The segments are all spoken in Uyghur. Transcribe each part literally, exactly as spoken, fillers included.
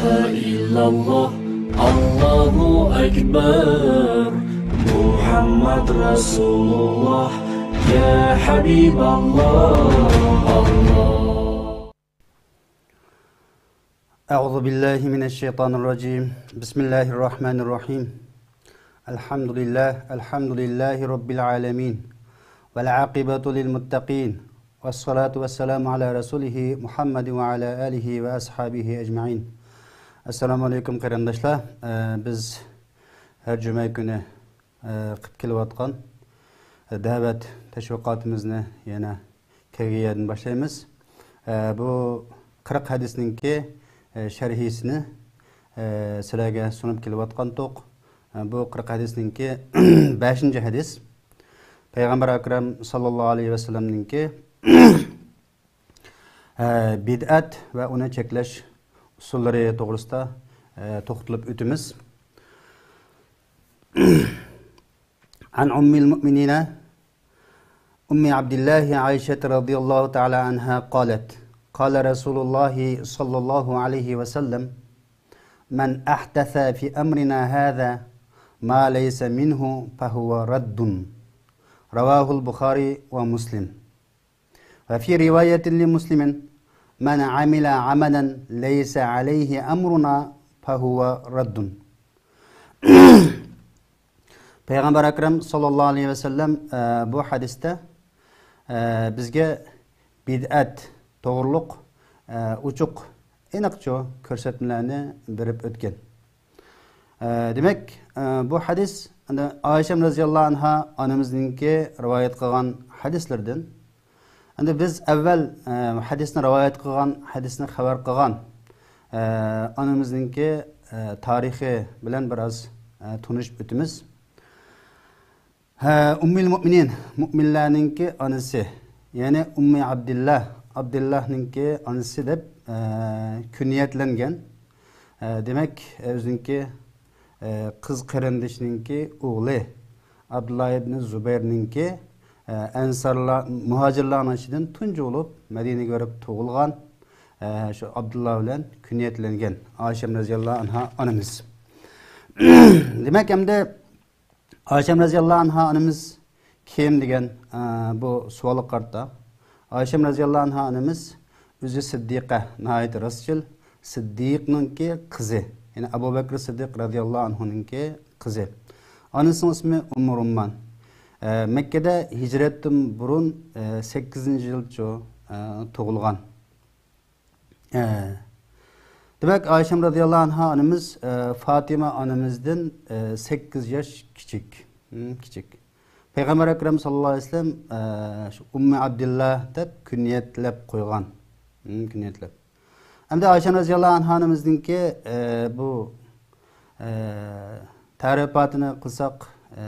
إلا الله، الله أكبر، محمد رسول الله، يا حبيب الله، الله. أعوذ بالله من الشيطان الرجيم. بسم الله الرحمن الرحيم. الحمد لله، الحمد لله رب العالمين. والعاقبة للمتقين. والصلاة والسلام على رسوله محمد وعلى آله وأصحابه أجمعين. ئەسسالامۇ ئەلەيكۇم، قېرىنداشلار. ئە، بىز ھەر جۈمە كۈنى، ئە، قىلىپ كېلىۋاتقان دەۋەت تەشۋىقاتىمىزنى يەنە كەلگەن يەردىن باشلايمىز. ئە، بۇ قىرىق ھەدىسنىڭكى، ئە، شەرھىسىنى، ئە، سىلەرگە سۇنۇپ كېلىۋاتقانتۇق. ئە، بۇ قىرىق ھەدىسنىڭكى بەشىنچى ھەدىس. پەيغەمبەر ئەكرەم ساللاللاھۇ ئەلەيھى ۋەسەللەمنىڭكى، ئە، بىدئەت ۋە ئۇنى چەكلەش ئۇسۇللىرى توغرىسىدا، ئە، توختىلىپ ئۆتىمىز. عن أم المؤمنين أم عبد الله عائشة رضي الله تعالى عنها قالت: قال رسول الله صلى الله عليه وسلم: من أحدث في أمرنا هذا ما ليس منه فهو رد. رواه البخاري ومسلم. وفي رواية لمسلم: من عمل عملا ليس عليه أمرنا فهو رد. پەيغەمبەر ئەكرەم ساللاللاھۇ ئەلەيھى ۋەسەللەم، ئە، بۇ ھەدىستە، ئە، بىزگە بىدئەت توغرۇلۇق، ئە، ئوچۇق، ئېنىقچە كۆرسەتمىلەرنى بېرىپ ئۆتكەن. ئە، دېمەك، ئە، بۇ ھەدىس ئەندى ئائىشەم رەزىياللاھۇ ئەنھا ئانىمىزنىڭكى رىۋايەت قىلغان ھەدىسلىرىدىن. ئەندى بىز ئەۋۋەل، ئە، ھەدىسنى رىۋايەت قىلغان، ھەدىسنى خەۋەر قىلغان، ئە، ئانىمىزنىڭكى، ئە، تارىخى بىلەن بىراز، ئە، تونۇشۇپ ئۆتىمىز. ھە، ئۇممۇل مۇئمىنىن، مۇئمىنلەرنىڭكى ئانىسى، يەنى ئۇممى ئابدىللا، ئابدىللانىڭكى ئانىسى دەپ، ئە، كۈنيەتلەنگەن. ئە، دېمەك، ئۆزىنىڭكى، ئە، قىز قېرىندىشىنىڭكى ئوغلى ئابدۇللا ئىبنى زۇبەيرنىڭكى، ئە، ئەنسارلار، مۇھاجىرلارنىڭ ئىچىدىن تۇنجى بولۇپ مەدىنىگە بېرىپ تۇغۇلغان، ئە، شۇ ئابدۇللا بىلەن كۈنيەتلەنگەن ئائىشەم رەزىياللاھۇ ئەنھا ئانىمىز. دېمەك، ئەمدى ئائىشەم رەزىياللاھۇ ئەنھا ئانىمىز كىم دېگەن، ئە، بۇ سوئالغا قارىتا، ئائىشەم رەزىياللاھۇ ئەنھا ئانىمىز ئۆزى سىددىقە، ناھايىتى راستچىل، سىددىقنىڭكى قىزى، يەنى ئەبۇ بەكرى سىددىق رەزىياللاھۇ ئەنھۇنىڭكى قىزى. ئانىسىنىڭ ئىسمى ئۇممۇ رۇممان. ئە، مەككىدە ھىجرەتتىن بۇرۇن، ئە، سەككىزىنچى يىلچۇ، ئە، تۇغۇلغان. ئە، دېمەك، ئائىشەم رەزىياللاھۇ ئەنھا ئانىمىز، ئە، فاتىمە ئانىمىزدىن، ئە، سەككىز ياش كىچىك. ھىم، كىچىك. پەيغەمبەر ئەكرەم ساللاللاھۇ ئەلەيھى ۋەسەللەم، ئە، شۇ ئۇممى ئابدىللا دەپ كۈنيەتلەپ قويغان. ھىم، كۈنيەتلەپ. ئەمدى ئائىشەم رەزىياللاھۇ ئەنھا ئانىمىزنىڭكى، ئە، بۇ ئە، تەرىپاتىنى قىلساق، ئە،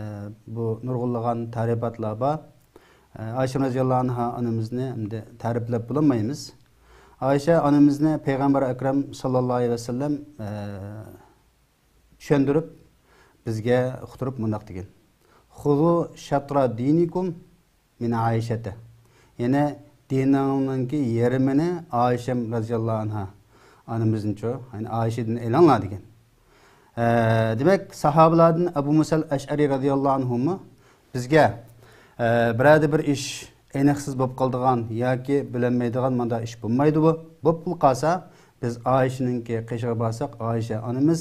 بۇ نۇرغۇنلىغان تەرىپاتلار بار. ئە، ئائىشە رەزىياللاھۇ ئەنھا ئانىمىزنى ئەمدى تەرىپلەپ بولالمايمىز. ئائىشە ئانىمىزنى پەيغەمبەر ئەكرەم ساللاللاھۇ ئەلەيھى ۋەسەللەم، ئە، چۈشەندۈرۈپ، بىزگە ئۇقتۇرۇپ مۇنداق دېگەن: خۇزۇ شەترە دىنىكۇم مىن ئائىشەتە. يەنى دىنىڭنىڭكى يېرىمىنى ئائىشەم رەزىياللاھۇ ئەنھا ئانىمىزنىچۇ، يەنى ئائىشىدىن ئېلىڭلار دېگەن. ئە، دېمەك، ساھابىلاردىن ئەبۇ مۇسەل ئەشئەرى رەزىياللاھۇ ئەنھۇمۇ بىزگە، ئە، بىرەردە بىر ئىش ئېنىقسىز بولۇپ قالىدىغان ياكى بىلەلمەيدىغان مۇنداق ئىش بولمايدۇ بۇ. بولۇپ قالسا، بىز ئائىشىنىڭكى قېشىغا بارساق، ئائىشە ئانىمىز،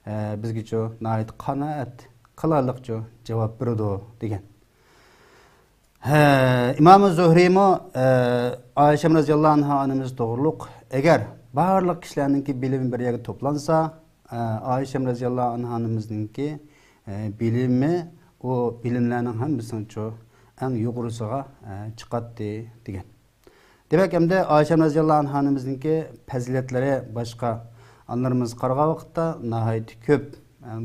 ئە، بىزگىچۇ ناھايىتى قانائەت قىلارلىقچۇ جاۋاب بېرىدۇ دېگەن. ھە، ئىمامى زۇھرىمۇ، ئە، ئائىشەم رەزىياللاھۇ ئەنھا ئانىمىز توغرۇلۇق، ئەگەر بارلىق كىشىلەرنىڭكى بىلىمى بىر يەرگە توپلانسا، ئە، ئائىشەم رەزىياللاھۇ ئەنھا ئانىمىزنىڭكى، ئە، بىلىمى ئۇ بىلىملەرنىڭ ھەممىسىنىڭچۇ ئەڭ يۇقىرىسىغا، ئە، چىقاتتى دېگەن. دېمەك، ئەمدى ئائىشەم رەزىياللاھۇ ئەنھا ئانىمىزنىڭكى پەزىلەتلىرى باشقا ئانىلىرىمىزغا قارىغان ۋاقىتتا ناھايىتى كۆپ.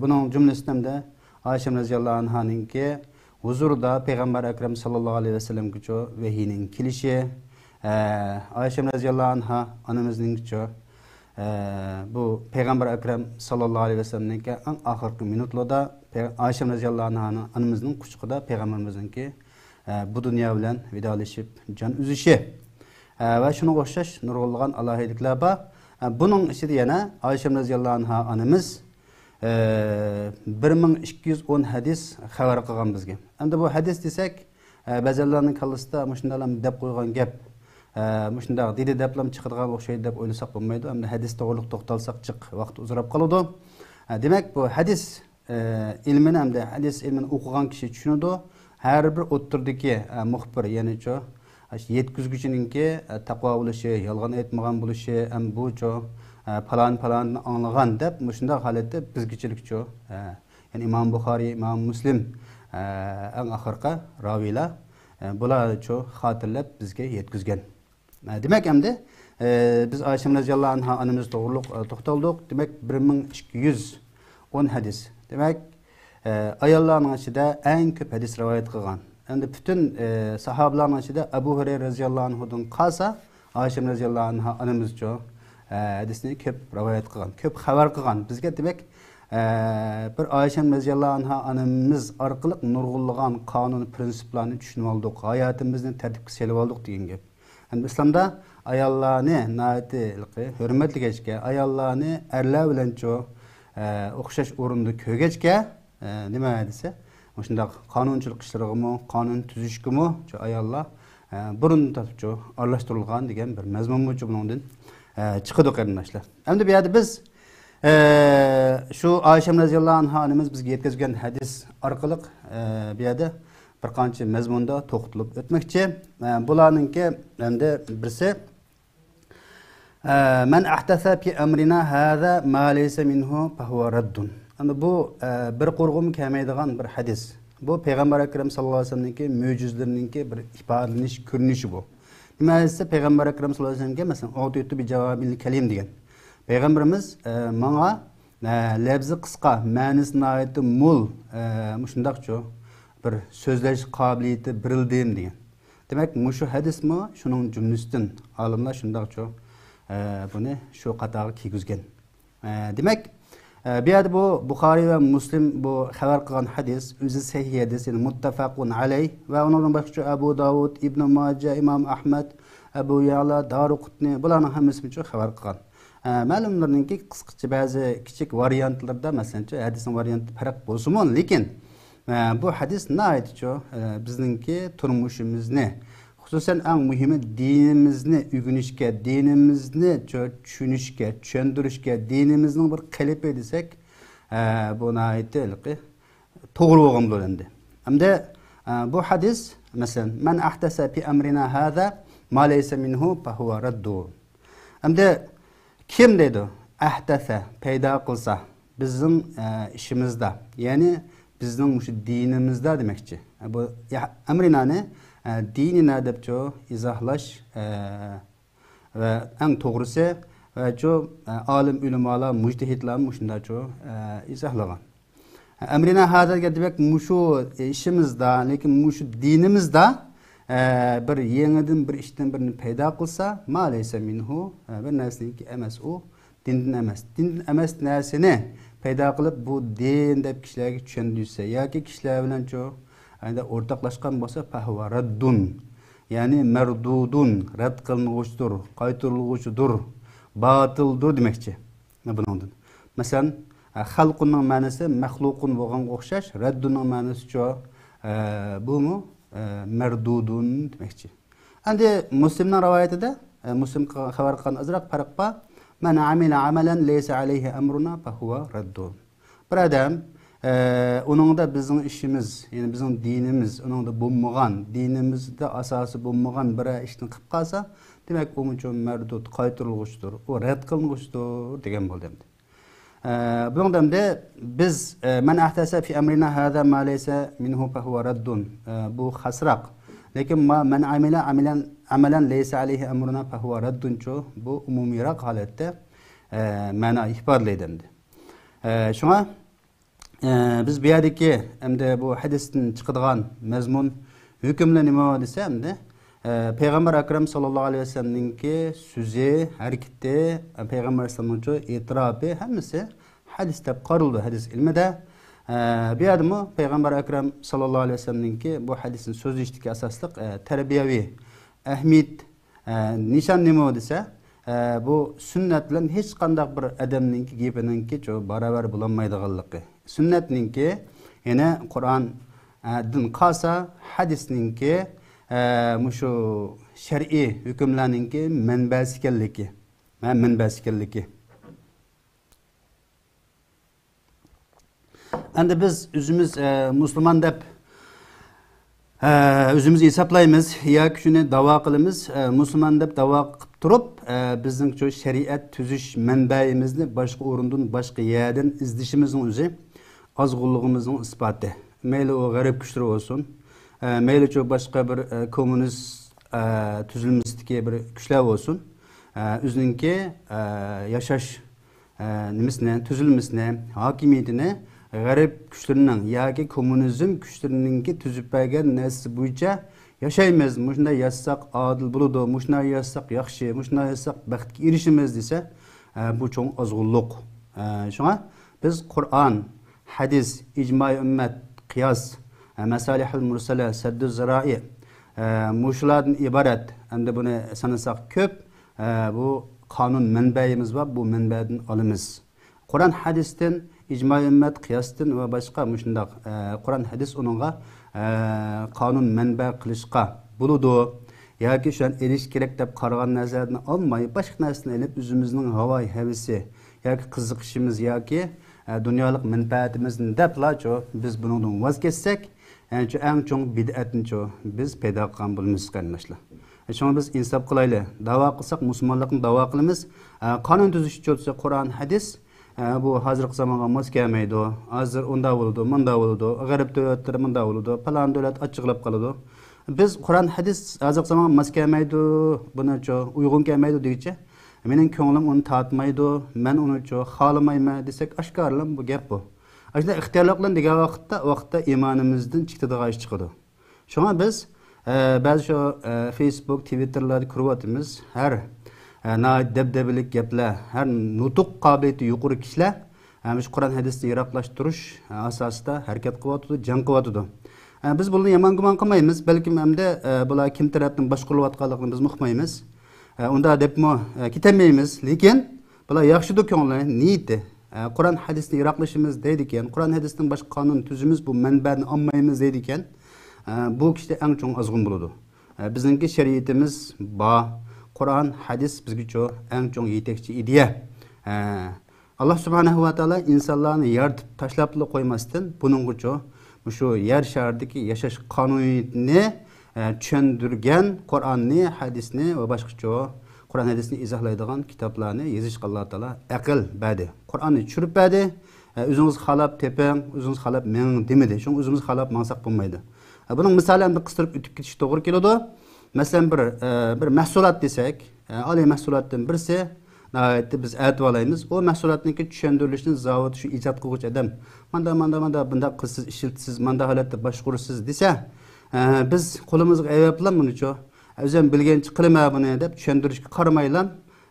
بۇنىڭ جۈملىسىدىن ئەمدى ئائىشەم رەزىياللاھۇ ئەنھانىڭكى ھۇزۇرىدا پەيغەمبەر ئەكرەم ساللاللاھۇ ئەلەيھى ۋەسەللەمگىچۇ ۋەھىينىڭ كېلىشى، ئائىشەم رەزىياللاھۇ ئەنھا ئانىمىزنىڭكىچۇ، بۇ پەيغەمبەر ئەكرەم ساللاللاھۇ ئەلەيھى ۋەسەللەمنىڭكى ئەڭ ئاخىرقى مىنۇتلىرىدا پەي-، ئائىشەم رەزىياللاھۇ ئەنھانىڭ ئانىمىزنىڭ قۇچىقىدا پەيغەمبىرىمىزنىڭكى ئە، بۇ دۇنيا بىلەن ۋىدالىشىپ جان ئۈزۈشى، ئە، ۋە شۇنىڭغا ئوخشاش نۇرغۇنلىغان ئالاھىدىلىكلەر بار. ئە، بۇنىڭ ئىچىدە يەنە ئايشەم رەزىياللاھۇ ئەنھا ئانىمىز، ئە، بىر مىڭ ئىككى يۈز ئون ھەدىس خەۋەر قىلغان بىزگە. ئەمدى بۇ ھەدىس دېسەك، ئە، بەزىلەرنىڭ كاللىسىدا مۇشۇنداقلا دەپ قويغان گەپ، ئە، مۇشۇنداق دېدى دەپلا چىقىدىغان ئوخشايدۇ دەپ ئويلىساق بولمايدۇ. ئەمدى ھەدىس توغرىلىق توختالساق جىق ۋاقىت ئۇزىراپ قالىدۇ. ئە، دېمەك، بۇ ھەدىس ئە، ئىلمىنى ھەمدە ھەدىس ئىلمىنى ئوقۇغان كىشى چۈشىنىدۇ. ھەر بىر ئوتتۇرىدىكى، ئە، مۇخبىر، يەنى چۇ، ئاشۇ يەتكۈزگۈچىنىڭكى، ئە، تەقۋا بولۇشى، يالغان ئېيتمىغان بولۇشى، ھەم بۇ چۇ، ئە، پالان پالاندىن ئاڭلىغان دەپ مۇشۇنداق ھالەتتە بىزگىچىلىك چۇ، ئە، يەنى ئىمام بۇخارىي، ئىمام مۇسلىم، ئە، ئەڭ ئاخىرقى راۋىيلار، ئە، بۇلار چۇ خاتىرىلەپ بىزگە يەتكۈزگەن. ئە، دېمەك، ئەمدى، ئە، بىز ئايشەم رەزىياللاھۇ ئەنھا ئانىمىز توغرۇلۇق، ئە، توختالدۇق. دېمەك، بىر مىڭ ئىككى يۈز ئون ھەدىس. دېمەك، ئە، ئاياللارنىڭ ئىچىدە ئەڭ كۆپ ھەدىس رىۋايەت قىلغان. ئەمدى پۈتۈن، ئە، ساھابىلارنىڭ ئىچىدە ئەبۇ ھۇرەيرە رەزىياللاھۇ ئەنھۇدىن قالسا، ئايشەم رەزىياللاھۇ ئەنھا ئانىمىزچۇ، ئە، ھەدىسنى كۆپ رىۋايەت قىلغان، كۆپ خەۋەر قىلغان. بىزگە، دېمەك، ئە، بىر ئايشەم رەزىياللاھۇ ئەنھا ئانىمىز ئارقىلىق نۇرغۇنلىغان قانۇن، پىرىنسىپلارنى چۈشىنىۋالدۇق، ھاياتىمىزنى تەرتىپكە سېلىۋالدۇق دېگەن گەپ. ئەمدى ئىسلامدا ئاياللارنى ناھايىتى ھۆرمەتلىگەچكە، ئاياللارنى ئەرلەر بىلەنچۇ، ئە، ئوخشاش ئورۇندا كۆرگەچكە، ئە، نېمە دېسە، مۇشۇنداق قانۇنچىلىق ئىشلىرىغىمۇ، قانۇن تۈزۈشكىمۇ چۇ ئاياللار، ئە، بۇرۇندىن تارتىپچۇ ئارىلاشتۇرۇلغان دېگەن بىر مەزمۇنمۇچۇ بۇنىڭدىن، ئە، چىقىدۇ، قېرىنداشلار. ئەمدى بۇ يەردە بىز، ئە، شۇ ئايشەم رەزىياللاھۇ ئەنھا ئانىمىز بىزگە يەتكۈزگەن ھەدىس ئارقىلىق، ئە، بۇ يەردە بىر قانچە مەزمۇندا توختىلىپ ئۆتمەكچى. ئە، بۇلارنىڭكى ئەمدى بىرسى، ئە، مەن ئەھدەسە پى ئەمرىنا ھازا ما لەيسە مىنھۇ پەھۇۋە رەددۇن. ئەمدى بۇ، ئە، بىر قۇرغىمۇ كەلمەيدىغان بىر ھەدىس. بۇ پەيغەمبەر ئەكرەم ساللاللاھۇ ئەلەيھى ۋەسەللەمنىڭكى مۆجىزىلىرىنىڭكى بىر ئىپادىلىنىش كۆرۈنۈشى بۇ. نېمە دېسە، پەيغەمبەر ئەكرەم ساللاللاھۇ ئەلەيھى ۋەسەللەمگە، مەسىلەن، ئۇتىتۇ بى جاۋامىل كەلىم دېگەن. پەيغەمبىرىمىز، ئە، ماڭا، ئە، لەپزى قىسقا، مەنىسى ناھايىتى مول، ئە، مۇشۇنداقچۇ بىر سۆزلەش قابىلىيىتى بېرىلدىم دېگەن. دېمەك، مۇشۇ ھەدىسمۇ شۇنىڭ جۈملىسىدىن، ئالىملار شۇنداقچۇ، ئە، بۇنى شۇ قاتارغا كىرگۈزگەن. ئە، دېمەك، ئە، بۇ يەردە بۇ بۇخارىي ۋە مۇسلىم بۇ خەۋەر قىلغان ھەدىس ئۆزى سەھىھ ھەدىس، يەنى مۇتتەپەقۇن ئەلەيھ، ۋە ئۇنىڭدىن باشقىچۇ ئەبۇ داۋۇد، ئىبنۇ ماجە، ئىمام ئەھمەد، ئەبۇ يەئلا، دارۇقۇتنى، بۇلارنىڭ ھەممىسىمۇچۇ خەۋەر قىلغان. ئە، مەلۇملىرىنىڭكى قىسقىچە بەزى كىچىك ۋارىيانتلىرىدا، مەسىلەنچۇ، ھەدىسنىڭ ۋارىيانتى پەرق بولسىمۇ، لېكىن، ئە، بۇ ھەدىس ناھايىتىچۇ، ئە، بىزنىڭكى تۇرمۇشىمىزنى، خۇسۇسەن، ئەڭ مۇھىمى دىنىمىزنى ئۆگىنىشكە، دىنىمىزنى چۈ-، چۈشىنىشكە، چۈشەندۈرۈشكە، دىنىمىزنىڭ بىر قېلىپى دېسەك، ئە، بۇ ناھايىتى ھېلىقى توغرا بولغان بولىدۇ ئەمدى. ئەمدى، ئە، بۇ ھەدىس، مەسىلەن، مەن ئەھدەسە پى ئەمرىنا ھازا ما لەيسە مىنھۇ پەھۇۋە رەددۇن. ئەمدى كىم دەيدۇ؟ ئەھدەسە، پەيدا قىلسا، بىزنىڭ، ئە، ئىشىمىزدا، يەنى بىزنىڭ مۇشۇ دىنىمىزدا دېمەكچى. بۇ يا-، ئەمرىنانى، ئە، دىنىنا دەپچۇ ئىزاھلاش، ئە، ۋە ئەڭ توغرىسى، ۋە چۇ، ئە، ئالىم ئۆلىمالار، مۇجتەھىدلار مۇشۇنداقچۇ، ئە، ئىزاھلىغان. ئەمرىنا ھازا دېگەن دېمەك، مۇشۇ ئىشىمىزدا، لېكىن مۇشۇ دىنىمىزدا، ئە، بىر يېڭىدىن بىر ئىشتىن بىرنى پەيدا قىلسا، ما لەيسە مىنھۇ، ئە، بىر نەرسىنىڭكى ئەمەس ئۇ، دىندىن ئەمەس. دىندىن ئەمەس نەرسىنى پەيدا قىلىپ، بۇ دىن دەپ كىشىلەرگە چۈشەندۈرسە ياكى كىشىلەر بىلەن چۇ، ئەندە ئورتاقلاشقان بولسا، پەھۇۋە رەددۇن. يەنى مەردۇدۇن، رەت قىلىنغۇچىدۇر، قايتۇرۇلغۇچىدۇر، باتىلدۇر دېمەكچى. بۇنىڭدىن. مەسىلەن، خەلقۇننىڭ مەنىسى مەخلۇقۇن بولغانغا ئوخشاش، رەددۇننىڭ مەنىسىچۇ، ئە، بۇمۇ، ئە، مەردۇدۇن دېمەكچى. ئەندى مۇسلىمنىڭ رىۋايىتىدە، ئە، مۇسلىم قىلغان، خەۋەر قىلغان ئازراق پەرق بار. مەن ئەمىلە ئەمەلەن لەيسە ئەلەيھى ئەمرۇنا پەھۇۋە رەددۇن. بىر ئادەم، ئە، ئۇنىڭدا بىزنىڭ ئىشىمىز، يەنى بىزنىڭ دىنىمىز ئۇنىڭدا بولمىغان، دىنىمىزدا ئاساسى بولمىغان بىرەر ئىشنى قىلىپ قالسا، دېمەك، ئۇمۇچۇ مەردۇد، قايتۇرۇلغۇچىدۇر، ئۇ رەت قىلىنغۇچىدۇر دېگەن بولدى ئەمدى. ئە، بۇنىڭدا ئەمدى بىز، ئە، مەن ئەھدەسە فى ئەمرىنا ھازا ما لەيسە مىنھۇ پەھۇۋە رەددۇن، ئە، بۇ خاسراق. لېكىن ما، مەن ئەمىلە ئەمەلەن، ئەمەلەن لەيسە ئەلەيھى ئەمرۇنا پەھۇۋە رەددۇنچۇ، بۇ ئومۇمىيراق ھالەتتە، ئە، مەنا ئىپادىلەيدۇ ئەمدى. ئە، شۇڭا، ئە، بىز بۇ يەردىكى ئەمدى بۇ ھەدىستىن چىقىدىغان مەزمۇن، ھۆكۈملەر نېمە دېسە ئەمدى، ئە، پەيغەمبەر ئەكرەم ساللاللاھۇ ئەلەيھى ۋەسەللەمنىڭكى سۆزى، ھەرىكىتى، ئە، پەيغەمبەر ئەلەيھىسسالامنىڭچۇ ئېتىراپى ھەممىسى ھەدىس دەپ قارىلىدۇ ھەدىس ئىلمىدە. ئە، بۇ يەردىمۇ پەيغەمبەر ئەكرەم ساللاللاھۇ ئەلەيھى ۋەسەللەمنىڭكى بۇ ھەدىسنى سۆزلىشىدىكى ئاساسلىق، ئە، تەربىيەۋى ئەھمىيەت، ئە، نىشان نېمە دېسە، ئە، بۇ سۈننەت بىلەن ھېچقانداق بىر ئادەمنىڭكى گېپىنىڭكى چۇ باراۋەر بولالمايدىغانلىقى. سۈننەتنىڭكى، يەنى قۇرئان، ئە، دىن قالسا، ھەدىسنىڭكى، ئە، مۇشۇ شەرئىي ھۆكۈملەرنىڭكى مەنبەسى ئىكەنلىكى. ھە، مەنبەسى ئىكەنلىكى. ئەمدى بىز ئۆزىمىز، ئە، مۇسۇلمان دەپ، ئە، ئۆزىمىزنى ھېسابلايمىز ياكى شۇنى داۋا قىلىمىز. ئە، مۇسۇلمان دەپ داۋا قىلىپ تۇرۇپ، ئە، بىزنىڭ شۇ شەرىئەت تۈزۈش مەنبەيىمىزنى باشقا ئورۇندىن، باشقا يەردىن ئىزدىشىمىزنىڭ ئۆزى ئازغۇنلۇقىمىزنىڭ ئىسپاتى. مەيلى ئۇ غەرب كۈچلىرى بولسۇن، ئە، مەيلى شۇ باشقا بىر، ئە، كوممۇنىست، ئە، تۈزۈلمىسىدىكى بىر كۈچلەر بولسۇن، ئە، ئۆزىنىڭكى، ئە، ياشاش ئە، نېمىسىنى، تۈزۈلمىسىنى، ھاكىمىيىتىنى غەرب كۈچلىرىنىڭ ياكى كوممۇنىزم كۈچلىرىنىڭكى تۈزۈپ بەرگەن نەرسىسى بويىچە ياشايمىز، مۇشۇنداق ياشىساق ئادىل بولىدۇ، مۇشۇنداق ياشىساق ياخشى، مۇشۇنداق ياشىساق بەختكە ئېرىشىمىز دېسە، ئە، بۇ چوڭ ئازغۇنلۇق. ئە، شۇڭا بىز قۇرئان، ھەدىس، ئىجمائى ئۈممەت، قىياس، ئە، مەسالىھۇل مۇرسەلە، سەددۇ زىرائى، ئە، مۇشۇلاردىن ئىبارەت. ئەمدى بۇنى سانىساق كۆپ. ئە، بۇ قانۇن مەنبەيىمىز بار، بۇ مەنبەدىن ئالىمىز. قۇرئان ھەدىستىن، ئىجمائى ئۈممەت قىياستىن ۋە باشقا مۇشۇنداق، ئە، قۇرئان ھەدىس ئۇنىڭغا، ئە، قانۇن مەنبە قىلىشقا بولىدۇ. ياكى شۇ ئېلىش كېرەك دەپ قارىغان نەرسىلەردىن ئالماي، باشقا نەرسىدىن ئېلىپ ئۆزىمىزنىڭ ھاۋاي ھەۋىسى ياكى قىزىقىشىمىز ياكى، ئە، دۇنيالىق مەنپەئەتىمىزنى دەپلا شۇ بىز بۇنىڭدىن ۋاز كەچسەك، يەنى شۇ ئەڭ چوڭ بىدئەتنى شۇ بىز پەيدا قىلغان بولىمىز، قېرىنداشلار. شۇڭا بىز ئىنساپ قىلايلى. داۋا قىلساق، مۇسۇلمانلىقنى داۋا قىلىمىز. ئە، قانۇن تۈزۈش چوتىسى قۇرئان، ھەدىس، ئە، بۇ ھازىرقى زامانغا ماس كەلمەيدۇ. ھازىر ئۇنداق بولىدۇ، مۇنداق بولىدۇ. غەرب دۆلەتلىرى مۇنداق بولىدۇ. پالان دۆلەت ئاچچىقلاپ قالىدۇ. بىز قۇرئان، ھەدىس ھازىرقى زامانغا ماس كەلمەيدۇ، بۇنىچۇ ئۇيغۇن كەلمەيدۇ دېگۈچە، مېنىڭ كۆڭلۈم ئۇنى تارتمايدۇ، مەن ئۇنىچۇ خالىمايمەن دېسەك، ئاشكارىلا بۇ گەپ بۇ. ئاشۇنداق ئىختىيارلىق بىلەن دېگەن ۋاقىتتا، ۋاقىتتا ئىمانىمىزدىن چىقىدىغان ئىش چىقىدۇ. شۇڭا بىز، ئە، بەزى شۇ، ئە، فېيسبۇك، تىۋىتتېرلاردا كۆرۈۋاتىمىز. ھەر، ئە، ناھايىتى دەبدەبىلىك گەپلەر، ھەر نۇتۇق قابىلىيىتى يۇقىرى كىشىلەر، ئە، مۇشۇ قۇرئان ھەدىسنى يىراقلاشتۇرۇش، ئە، ئاساسىدا ھەرىكەت قىلىۋاتىدۇ، جەڭ قىلىۋاتىدۇ. ئە، بىز بۇنى يامان گۇمان قىلمايمىز. بەلكىم ئەمدى، ئە، بۇلار كىم تەرەپتىن باشقۇرۇلۇۋاتقانلىقىنى بىز ئۇقمايمىز. ئە، ئۇنداق دەپمۇ، ئە، كېتەلمەيمىز. لېكىن بۇلار ياخشىدۇ كۆڭلى، نىيىتى. ئە، قۇرئان ھەدىستىن يىراقلىشىمىز دەيدىكەن، قۇرئان ھەدىستىن باشقا قانۇن تۈزىمىز، بۇ مەنبەنى ئالمايمىز دەيدىكەن، ئە، بۇ كىشىدە ئەڭ چوڭ ئازغۇن بولىدۇ. ئە، بىزنىڭكى شەرىئىتىمىز بار، قۇرئان، ھەدىس بىزگىچۇ ئەڭ چوڭ يېتەكچى ئىدىيە. ئە، ئاللا سۇبھانەھۇ ۋە تائالا ئىنسانلارنى يارىتىپ تاشلاپلا قويماستىن، بۇنىڭغىچۇ مۇشۇ يەر شارىدىكى ياشاش قانۇنىيىتىنى، ئە، چۈشەندۈرگەن قۇرئاننى، ھەدىسنى ۋە باشقىچۇ قۇرئان ھەدىسنى ئىزاھلايدىغان كىتابلارنى يېزىشقا ئاللا تائالا ئەقىل بەردى. قۇرئاننى چۈشۈرۈپ بەردى. ئە، ئۆزىڭىز خالاپ تېپىڭ، ئۆزىڭىز خالاپ مېڭىڭ دېمىدى. شۇڭا ئۆزىمىز خالاپ ماڭساق بولمايدۇ. ئە، بۇنىڭ مىسالى ئەمدى قىستۇرۇپ ئۆتۈپ كېتىشكە توغرا كېلىدۇ. مەسىلەن، بىر، ئە، بىر مەھسۇلات دېسەك، ئە، ئالىي مەھسۇلاتتىن بىرسى، ناھايىتى بىز ئەتىۋالايمىز. ئۇ مەھسۇلاتنىڭكى چۈشەندۈرۈلۈشىنى زاۋۇت شۇ ئىجاد قىلغۇچى ئادەم، ماندا، ماندا، ماندا، بۇنداق قىلىسىز، ئىشلىتىسىز، ماندا ھالەتتە باشقۇرىسىز دېسە، ئە، بىز قولىمىزغا ئېلىپلا بۇنىچۇ، ئۆزۈم بىلگەنچە قىلىمەن بۇنى دەپ چۈشەندۈرۈشكە قارىمايلا،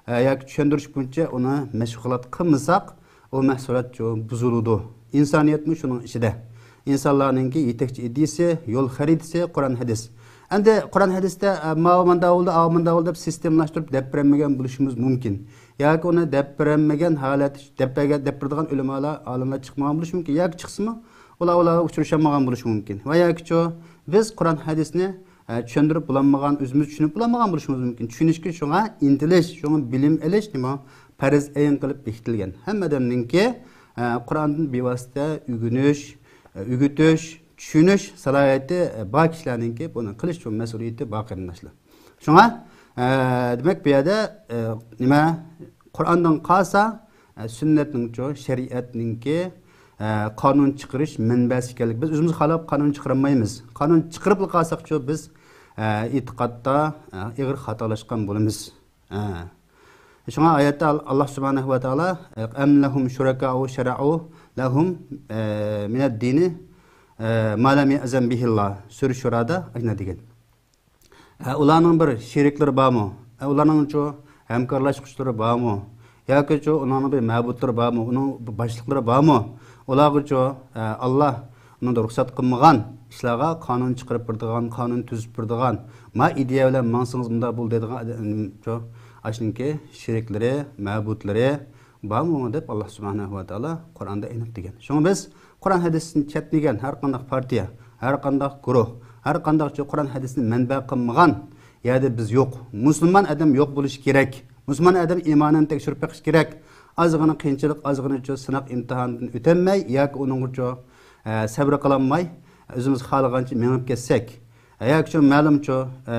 ئە، ياكى چۈشەندۈرۈش بويىچە ئۇنى مەشغۇلات قىلمىساق، ئۇ مەھسۇلات شۇ بۇزۇلىدۇ. ئىنسانىيەتمۇ شۇنىڭ ئىچىدە. ئىنسانلارنىڭكى يېتەكچى ئىدىيىسى، يول خەرىتىسى قۇرئان، ھەدىس. ئەمدى قۇرئان، ھەدىستە، ئە، ماۋۇ مانداق بولدى، ئاۋۇ مانداق بولدى دەپ سىستېمىلاشتۇرۇپ دەپ بەرمىگەن بولۇشىمىز مۇمكىن. ياكى ئۇنى دەپ بەرمىگەن ھالەت، دەپ بەرگەن، دەپ بېرىدىغان ئۆلىمالار، ئالىملار چىقمىغان بولۇشى مۇمكىن. ياكى چىقسىمۇ، ئۇلار، ئۇلارغا ئۇچرىشالمىغان بولۇشى مۇمكىن. ۋە ياكىچۇ، بىز قۇرئان، ھەدىسنى ئە، چۈشەندۈرۈپ بولالمىغان، ئۆزىمىز چۈشىنىپ بولالمىغان بولۇشىمىز مۇمكىن. چۈشىنىشكە شۇڭا ئىنتىلىش، شۇڭا بىلىم ئېلىش نېمە؟ پەرز ئەين قىلىپ بېكىتىلگەن. ھەممە ئادەمنىڭكى، ئە، قۇرئاندىن بىۋاسىتە ئۆگىنىش، ئە، ئۆگىتىش، چۈشىنىش سالاھىيىتى، ئە، بار كىشىلەرنىڭكى بۇنى قىلىش شۇ مەسئۇلىيىتى بار، قېرىنداشلار. شۇڭا، ئە، دېمەك، بۇ يەردە، ئە، نېمە؟ قۇرئاندىن قالسا، ئە، سۈننەتنىڭچۇ، شەرىئەتنىڭكى، ئە، قانۇن چىقىرىش مەنبەسى ئىكەنلىكى. بىز ئۆزىمىز خالاپ قانۇن چىقىرالمايمىز. قانۇن چىقىرىپلا قالساقچۇ، بىز، ئە، ئېتىقادتا، ئە، ئېغىر خاتالاشقان بولىمىز. ئە. شۇڭا ئايەتتە ئال-، ئاللا سۇبھانەھۇ ۋە تائالا، ئە، «ئەم لەھۇم شۇرەكائۇ شەرەئۇ لەھۇم، ئە، مىنەد دىنى، ئە، ما لەم يەئزەن بىھىللا» سۈرە شۇرادا ئاشۇنداق دېگەن. ھە، ئۇلارنىڭ بىر شېرىكلىرى بارمۇ؟ ھە، ئۇلارنىڭچۇ ھەمكارلاشقۇچىلىرى بارمۇ؟ ياكىچۇ ئۇلارنىڭ بىر مەبۇدلىرى بارمۇ؟ ئۇنىڭ بىر باشلىقلىرى بارمۇ؟ ئۇلارغىچۇ، ھە، ئاللا ئۇنىڭدا رۇخسەت قىلمىغان ئىشلارغا قانۇن چىقىرىپ بېرىدىغان، قانۇن تۈزۈپ بېرىدىغان، ما ئىدىيە بىلەن ماڭسىڭىز مۇنداق بولىدۇ دەيدىغان ئادەم-، چۇ، ئاشۇنىڭكى شېرىكلىرى، مەبۇدلىرى بارمۇ دەپ، ئاللا سۇبھانەھۇ ۋە تائالا قۇرئاندا ئېنىق دېگەن. شۇڭا بىز قۇرئان ھەدىستىن چەتنىگەن ھەر قانداق پارتىيە، ھەر قانداق گۇرۇھ، ھەر قانداقچۇ قۇرئان ھەدىسنى مەنبە قىلمىغان يەردە بىز يوق. مۇسۇلمان ئادەم يوق بولۇشى كېرەك. مۇسۇلمان ئادەم ئىمانىنى تەكشۈرۈپ بېقىشى كېرەك. ئازغىنە قىيىنچىلىق، ئازغىنىچۇ سىناق ئىمتىھاندىن ئۆتەلمەي ياكى ئۇنىڭغىچۇ، ئە، سەۋر قىلالماي، ئۆزىمىز خالىغانچە مېڭىپ كەتسەك، ياكى شۇ مەلۇمچۇ، ئە،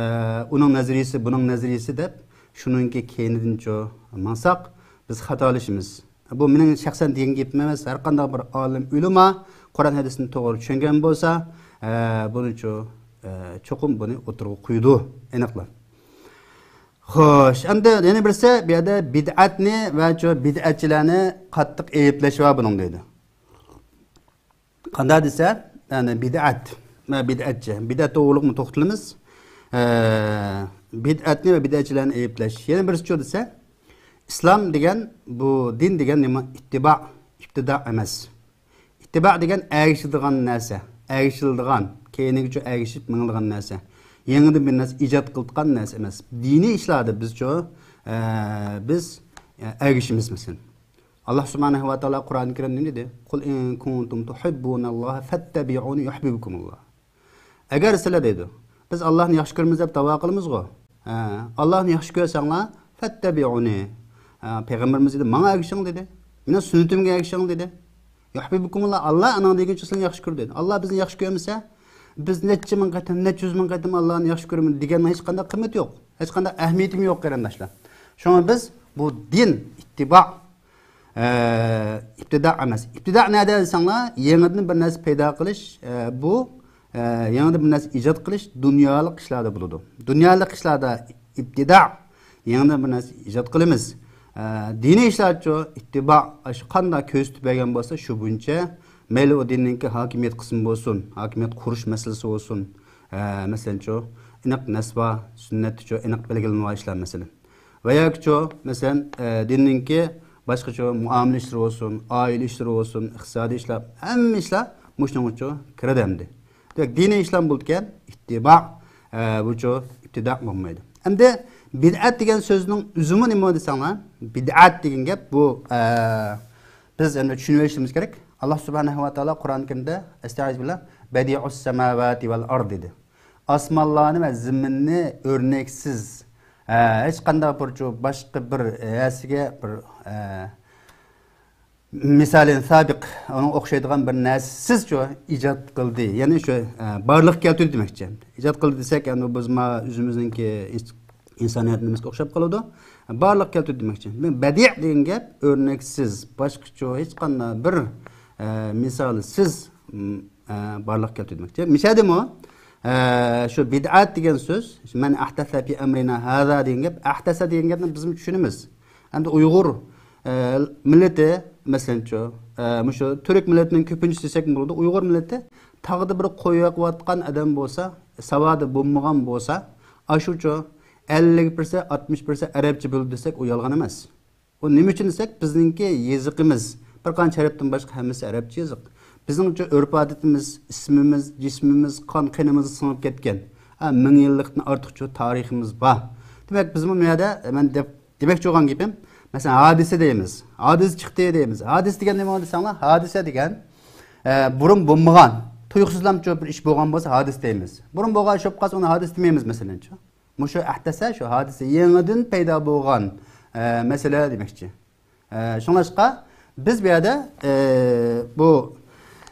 ئۇنىڭ نەزەرىيىسى، بۇنىڭ نەزەرىيىسى دەپ، شۇنىڭكى كەينىدىنچۇ ماڭساق، بىز خاتالىشىمىز. بۇ مېنىڭ شەخسەن دېگەن گېپىم ئەمەس. ھەر قانداق بىر ئالىم، ئۆلىما قۇرئان ھەدىسنى توغرا چۈشەنگەن بولسا، ئە، بۇنىچۇ، ئە، چوقۇم بۇنى ئوتتۇرىغا قويىدۇ، ئېنىقلا. خوش، ئەمدى يەنە بىرسى، بۇ يەردە بىدئەتنى ۋە شۇ بىدئەتچىلەرنى قاتتىق ئەيىبلەش بار بۇنىڭ دەيدۇ. قانداق دېسە، يەنى بىدئەت ۋە بىدئەتچى. بىدئەت توغرىلىقمۇ توختىلىمىز. ئە، بىدئەتنى ۋە بىدئەتچىلەرنى ئەيىبلەش. يەنە بىرسىچۇ دېسە، ئىسلام دېگەن، بۇ دىن دېگەن نېمە؟ ئىتتىبا، ئىبتىدا ئەمەس. ئىتتىبا دېگەن ئەگىشىدىغان نەرسە، ئەگىشىلىدىغان، كەينىگىچۇ ئەگىشىپ مېڭىدىغان نەرسە. يېڭىدىن بىر نەرسە ئىجاد قىلىدىغان نەرسە ئەمەس. دىنىي ئىشلاردا بىزچۇ، ئە، بىز، ئە، ئەگىشىمىز مەسىلەن. ئاللا سۇبھانەھۇ ۋە تائالا قۇرئانى كەرىمدە نېمە دېدى؟ قۇل ئىن كۇنتۇم تۇھىببۇناللاھە فەتتەبىئۇنى يۇھبىبكۇمۇللا. ئەگەر سىلەر دەيدۇ، بىز ئاللاھنى ياخشى كۆرىمىز دەپ داۋا قىلىمىزغۇ؟ ھە، ئاللاھنى ياخشى كۆرسەڭلار، فەتتەبىئۇنى. ھە، پەيغەمبىرىمىز دېدى، ماڭا ئەگىشىڭ دېدى. مېنىڭ سۈننىتىمگە ئەگىشىڭ دېدى. يۇھبىبكۇمۇللا، ئاللا ئاناڭ دېگىنچە سىلەرنى ياخشى كۆرىدۇ دېدى. ئاللا بىزنى ياخشى كۆرمىسە، بىز نەچچە مىڭ قېتىم، نەچچە يۈز مىڭ قېتىم ئاللانى ياخشى كۆرىمىز دېگەننىڭ ھېچقانداق قىممىتى يوق. ھېچقانداق ئەھمىيىتىمۇ يوق، قېرىنداشلار. شۇڭا بىز بۇ دىن، ئىتتىبا، ئە، ئىبتىدا ئەمەس. ئىبتىدا نەدە دېسەڭلار، يېڭىدىن بىر نەرسە پەيدا قىلىش، ئە، بۇ، ئە، يېڭىدىن بىر نەرسە ئىجاد قىلىش دۇنيالىق ئىشلاردا بولىدۇ. دۇنيالىق ئىشلاردا ئىبتىدا، يېڭىدىن بىر نەرسە ئىجاد قىلىمىز. ئە، دىنىي ئىشلارچۇ، ئىتتىبا، شۇ قانداق كۆرسىتىپ بەرگەن بولسا، شۇ بويىچە، مەيلى ئۇ دىننىڭكى ھاكىمىيەت قىسمى بولسۇن، ھاكىمىيەت قۇرۇش مەسىلىسى بولسۇن، ئە، مەسىلەنچۇ، ئېنىق نەس بار، سۈننەتتىچۇ، ئېنىق بەلگىلىنىۋالغان ئىشلار مەسىلەن. ۋە ياكىچۇ، مەسىلەن، ئە، دىننىڭكى باشقىچۇ مۇئامىلە ئىشلىرى بولسۇن، ئائىلە ئىشلىرى بولسۇن، ئىقتىسادىي ئىشلار، ھەممە ئىشلار مۇشۇنىڭغىچۇ كىرىدۇ ئەمدى. دېمەك، دىنىي ئىشلار بولىدىكەن، ئىتتىبا، ئە، بۇچۇ ئىبتىدا بولمايدۇ. ئەمدى بىدئەت دېگەن سۆزنىڭ ئۆزىمۇ نېمە دېسەڭلار، بىدئەت دېگەن گەپ بۇ، ئە، بىز ئەمدى چۈشىنىۋېلىشىمىز كېرەك. ئاللا سۇبھانەھۇ ۋە تائالا قۇرئان كەرىمدە، ئەستەئىزۇ بىللا، بەدىئۇس ساماۋاتى ۋەل ئارض دېدى. ئاسمانلارنى ۋە زېمىننى ئۆرنەكسىز، ئە، ھېچقانداق بىرچۇ باشقا بىر نەرسىگە بىر، ئە، مىسالى سابىق، ئۇنىڭغا ئوخشايدىغان بىر نەرسىسىزچۇ ئىجاد قىلدى. يەنى شۇ، ئە، بارلىققا كەلتۈردى دېمەكچى. ئىجاد قىلدى دېسەك، ئەمدى بىز ما ئۆزىمىزنىڭكى ئىنس-، ئىنسانىيەتنىمىزگە ئوخشاپ قالىدۇ. بارلىققا كەلتۈردى دېمەكچى. بەدىئ دېگەن گەپ ئۆرنەكسىز، باشقىچۇ ھېچقانداق بىر، ئە، مىسالسىز، م، ئە، بارلىققا كەلتۈردى دېمەكچى. مىشەدىمۇ، ئە، شۇ بىدئەت دېگەن سۆز، مەن ئەھدەسە فى ئەمرىنا ھازا دېگەن گەپ، ئەھدەسە دېگەن گەپنى بىزمۇ چۈشىنىمىز. ئەمدى ئۇيغۇر، ئە، مىللىتى، مەسىلەنچۇ، ئە، مۇشۇ تۈرك مىللىتىنىڭ كۆپىنچىسى دېسەكمۇ بولىدۇ. ئۇيغۇر مىللىتى تاغدا بىر قوي باقىۋاتقان ئادەم بولسا، ساۋادى بولمىغان بولسا، ئاشۇچۇ ئەللىك پىرسەنت، ئاتمىش پىرسەنت ئەرەبچە بىلىدۇ دېسەك، ئۇ يالغان ئەمەس. ئۇ نېمە ئۈچۈن دېسەك، بىزنىڭكى يېزىقىمىز، بىر قانچە ھەرپتىن باشقا ھەممىسى ئەرەبچە يېزىق. بىزنىڭچۇ ئۆرپ-ئادىتىمىز، ئىسمىمىز، جىسمىمىز، قان-قېنىمىزغا سىڭىپ كەتكەن. ھە، مىڭ يىللىقتىن ئارتۇقچۇ تارىخىمىز بار. دېمەك، بىزمۇ بۇ يەردە، مەن دەپ، دېمەكچى بولغان گېپىم، مەسىلەن، ھادىسە دەيمىز. ھادىسە چىقتى دەيمىز. ھادىسە دېگەن نېمە دېسەڭلار؟ ھادىسە دېگەن، ئە، بۇرۇن بولمىغان، تۇيۇقسىزلامچۇ بىر ئىش بولغان بولسا، ھادىسە دەيمىز. بۇرۇن بولغان ئىش بولۇپ قالسا، ئۇنى ھادىسە دېمەيمىز، مەسىلەنچۇ. مۇشۇ ئەھدەسە، شۇ ھادىسە، يېڭىدىن پەيدا بولغان، ئە، مەسىلە دېمەكچى. ئە، شۇڭلاشقا بىز بۇ يەردە، ئە، بۇ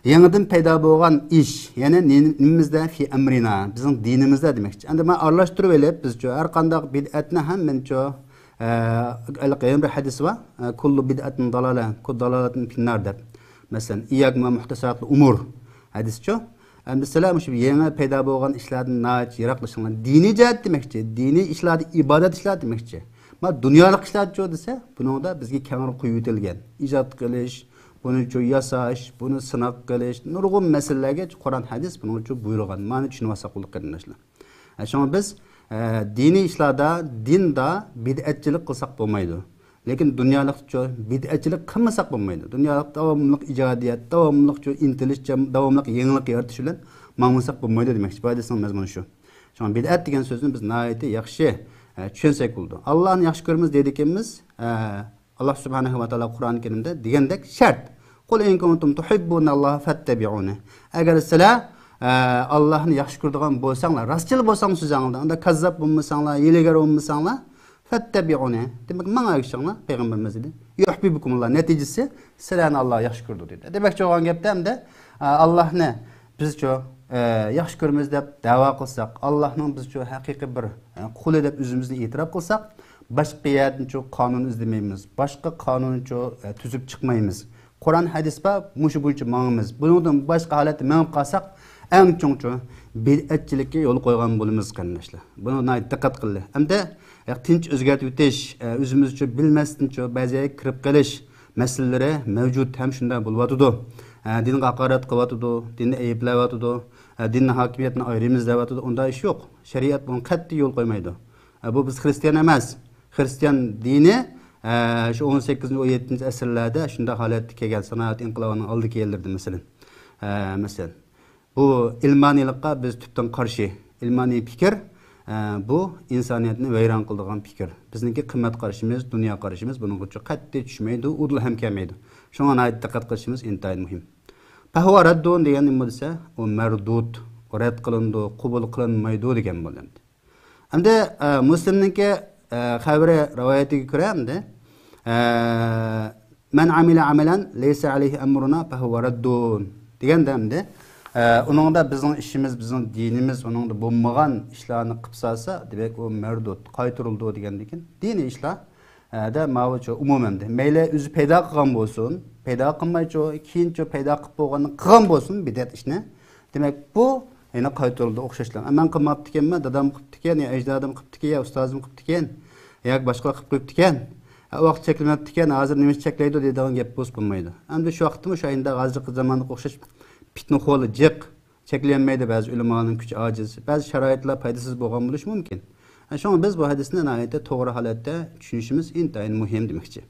يېڭىدىن پەيدا بولغان ئىش، يەنى نې-، نېمىمىزدە؟ فى ئەمرىنا، بىزنىڭ دىنىمىزدا دېمەكچى. ئەمدى مانا ئارىلاشتۇرۇۋېلىپ، بىزچۇ ھەر قانداق بىدئەتنى ھەم مەنچۇ، ئە، ھېلىقى يەنە بىر ھەدىس بار، ئە، كۇللۇ بىدئەتىن دالالە، كۇللۇ دالالەتىن فىننار دەپ. مەسىلەن، ئىيياكۇم ۋە مۇھدەساتىل ئۇمۇر ھەدىسچۇ. ئەمدى سىلەر مۇشۇ يېڭى پەيدا بولغان ئىشلاردىن ناھايىتى يىراقلىشىڭلار. دىنىي جەھەت دېمەكچى، دىنىي ئىشلاردا، ئىبادەت ئىشلار دېمەكچى. ما دۇنيالىق ئىشلارچۇ دېسە، بۇنىڭدا بىزگە كەڭرى قويۇۋېتىلگەن. ئىجاد قىلىش، بۇنىچۇ ياساش، بۇنى سىناق قىلىش، نۇرغۇن مەسىلىلەرگە قۇرئان، ھەدىس بۇنىڭچۇ بۇيرۇغان. مانا چۈشىنىۋالساق بولدى، قېرىنداشلار. ھە، شۇڭا بىز، ئە، دىنىي ئىشلاردا، دىندا بىدئەتچىلىك قىلساق بولمايدۇ. لېكىن دۇنيالىقتىچۇ بىدئەتچىلىك قىلمىساق بولمايدۇ. دۇنيالىق داۋاملىق ئىجادىيەت، داۋاملىقچۇ ئىنتىلىش، داۋاملىق يېڭىلىق يارىتىش بىلەن ماڭمىساق بولمايدۇ دېمەكچى. بۇ ھەدىسنىڭ مەزمۇنى شۇ. شۇڭا بىدئەت دېگەن سۆزنى بىز ناھايىتى ياخشى، ئە، چۈشەنسەك بولىدۇ. ئاللاھنى ياخشى كۆرىمىز دەيدىكەنمىز، ئە، ئاللاھ سۇبھانەھۇ ۋە تائالا قۇرئان كەرىمدە دېگەندەك شەرت. قۇل ئىن كۇنتۇم تۇھىببۇنەللاھە فەتتەبىئۇنى. ئەگەر سىلەر، ئە، ئاللاھنى ياخشى كۆرىدىغان بولساڭلار، راستچىل بولساڭ سۆزۈڭلاردا، ئۇندا كاززاپ بولمىساڭلار، ھىيلىگەر بولمىساڭلار، فەتتەبىئۇنى. دېمەك، ماڭا ئەگىشىڭلار، پەيغەمبىرىمىز دېدى. يۇھبىبكۇمۇللاھ. نەتىجىسى، سىلەرنى ئاللاھ ياخشى كۆرىدۇ دېدى. دېمەكچى بولغان گەپتە ئەمدى، ئە، ئاللاھنى بىزچۇ، ئە، ياخشى كۆرىمىز دەپ دەۋا قىلساق، ئاللاھنىڭ بىزچۇ ھەقىقىي بىر، ئە، قۇلى دەپ ئۆزىمىزنى ئېتىراپ قىلساق، باشقا يەردىنچۇ قانۇن ئىزدىمەيمىز، باشقا قانۇنچۇ، ئە، تۈزۈپ چىقمايمىز. قۇرئان، ھەدىس بار، مۇشۇ بويىچە ماڭىمىز. بۇنىڭدىن باشقا ھالەتتە مېڭىپ قالساق، ئەڭ چوڭچۇ بىدئەتچىلىككە يول قويغان بولىمىز، قېرىنداشلار. بۇنى ناھايىتى دىققەت قىلدى. ئەمدى، ئە، تىنچ ئۆزگەرتىۋېتىش، ئە، ئۆزىمىزچۇ بىلمەستىنچۇ بەزى يەرگە كىرىپ قېلىش مەسىلىلىرى مەۋجۇت ھەم شۇنداق بولۇۋاتىدۇ. ئە، دىنغا ھاقارەت قىلىۋاتىدۇ، دىننى ئەيىبلەۋاتىدۇ، ئە، دىننى، ھاكىمىيەتنى ئايرىيمىز دەۋاتىدۇ. ئۇنداق ئىش يوق. شەرىئەت بۇنى قەتئىي يول قويمايدۇ. ئە، بۇ بىز خىرىستىيان ئەمەس. خىرىستىيان دىنى، ئە، شۇ ئون سەككىزىنچى، ئون يەتتىنچى ئەسىرلەردە شۇنداق ھالەتتە كەلگەن، سانائەت ئىنقىلابىنىڭ ئالدى كېيىنلىرىدە، مەسىلەن. ئە، مەسىلەن، بۇ ئىلمانىيلىققا بىز تۈپتىن قارشى. ئىلمانىي پىكىر، ئە، بۇ ئىنسانىيەتنى ۋەيران قىلىدىغان پىكىر. بىزنىڭكى قىممەت قارىشىمىز، دۇنيا قارىشىمىز بۇنىڭغىچۇ قەتئىي چۈشمەيدۇ، ئۇدۇل ھەم كەلمەيدۇ. شۇڭا ناھايىتى دىققەت قىلىشىمىز ئىنتايىن مۇھىم. پەھۇۋە رەددۇن دېگەن نېمە دېسە، ئۇ مەردۇد، ئۇ رەت قىلىنىدۇ، قوبۇل قىلىنمايدۇ دېگەن بولدى ئەمدى. ئەمدى، ئە، مۇسلىمنىڭكى، ئە، خەۋىرى، رىۋايىتىگە كۆرە ئەمدى، ئە، مەن ئامىلە ئامەلەن لەيسە ئەلەيھى ئەمرۇنا پەھۇۋە رەددۇن دېگەندە ئەمدى، ئە، ئۇنىڭدا بىزنىڭ ئىشىمىز، بىزنىڭ دىنىمىز ئۇنىڭدا بولمىغان ئىشلارنى قىلىپ سالسا، دېمەك، ئۇ مەردۇد، قايتۇرۇلىدۇ دېگەندىكىن، دىنىي ئىشلار، ئە، دە ماۋۇچۇ ئومۇمەن دە. مەيلى ئۆزى پەيدا قىلغان بولسۇن، پەيدا قىلمايچۇ، كېيىنچۇ پەيدا قىلىپ بولغاننى قىلغان بولسۇن بىدئەت ئىشنى. دېمەك، بۇ يەنە قايتۇرۇلىدۇ ئوخشاشلا. مەن قىلماپتىكەنمەن، دادام قىپتىكەن، يا ئەجدادىم قىپتىكەن، يا ئۇستازىم قىپتىكەن، ياكى باشقىلار قىپ قويۇپتىكەن. ئە، ۋاقىت چەكلىمەپتىكەن، ھازىر نېمە چەكلەيدۇ دەيدىغان گەپ بولسا بولمايدۇ. ئەمدى شۇ ۋاقىتتىمۇ شۇ ئاينىدا ھازىرقى زامانلىق ئوخشاش پىتنە خولى جىق. چەكلىيەلمەيدۇ، بەزى ئۆلىمالارنىڭ كۈچى ئاجىز، بەزى شارائىتلار پايدىسىز بولغان بولۇشى مۇمكىن. شۇڭا بىز بۇ ھەدىسنى ناھايىتى توغرا ھالەتتە چۈشىنىشىمىز ئىنتايىن مۇھىم دېمەكچى.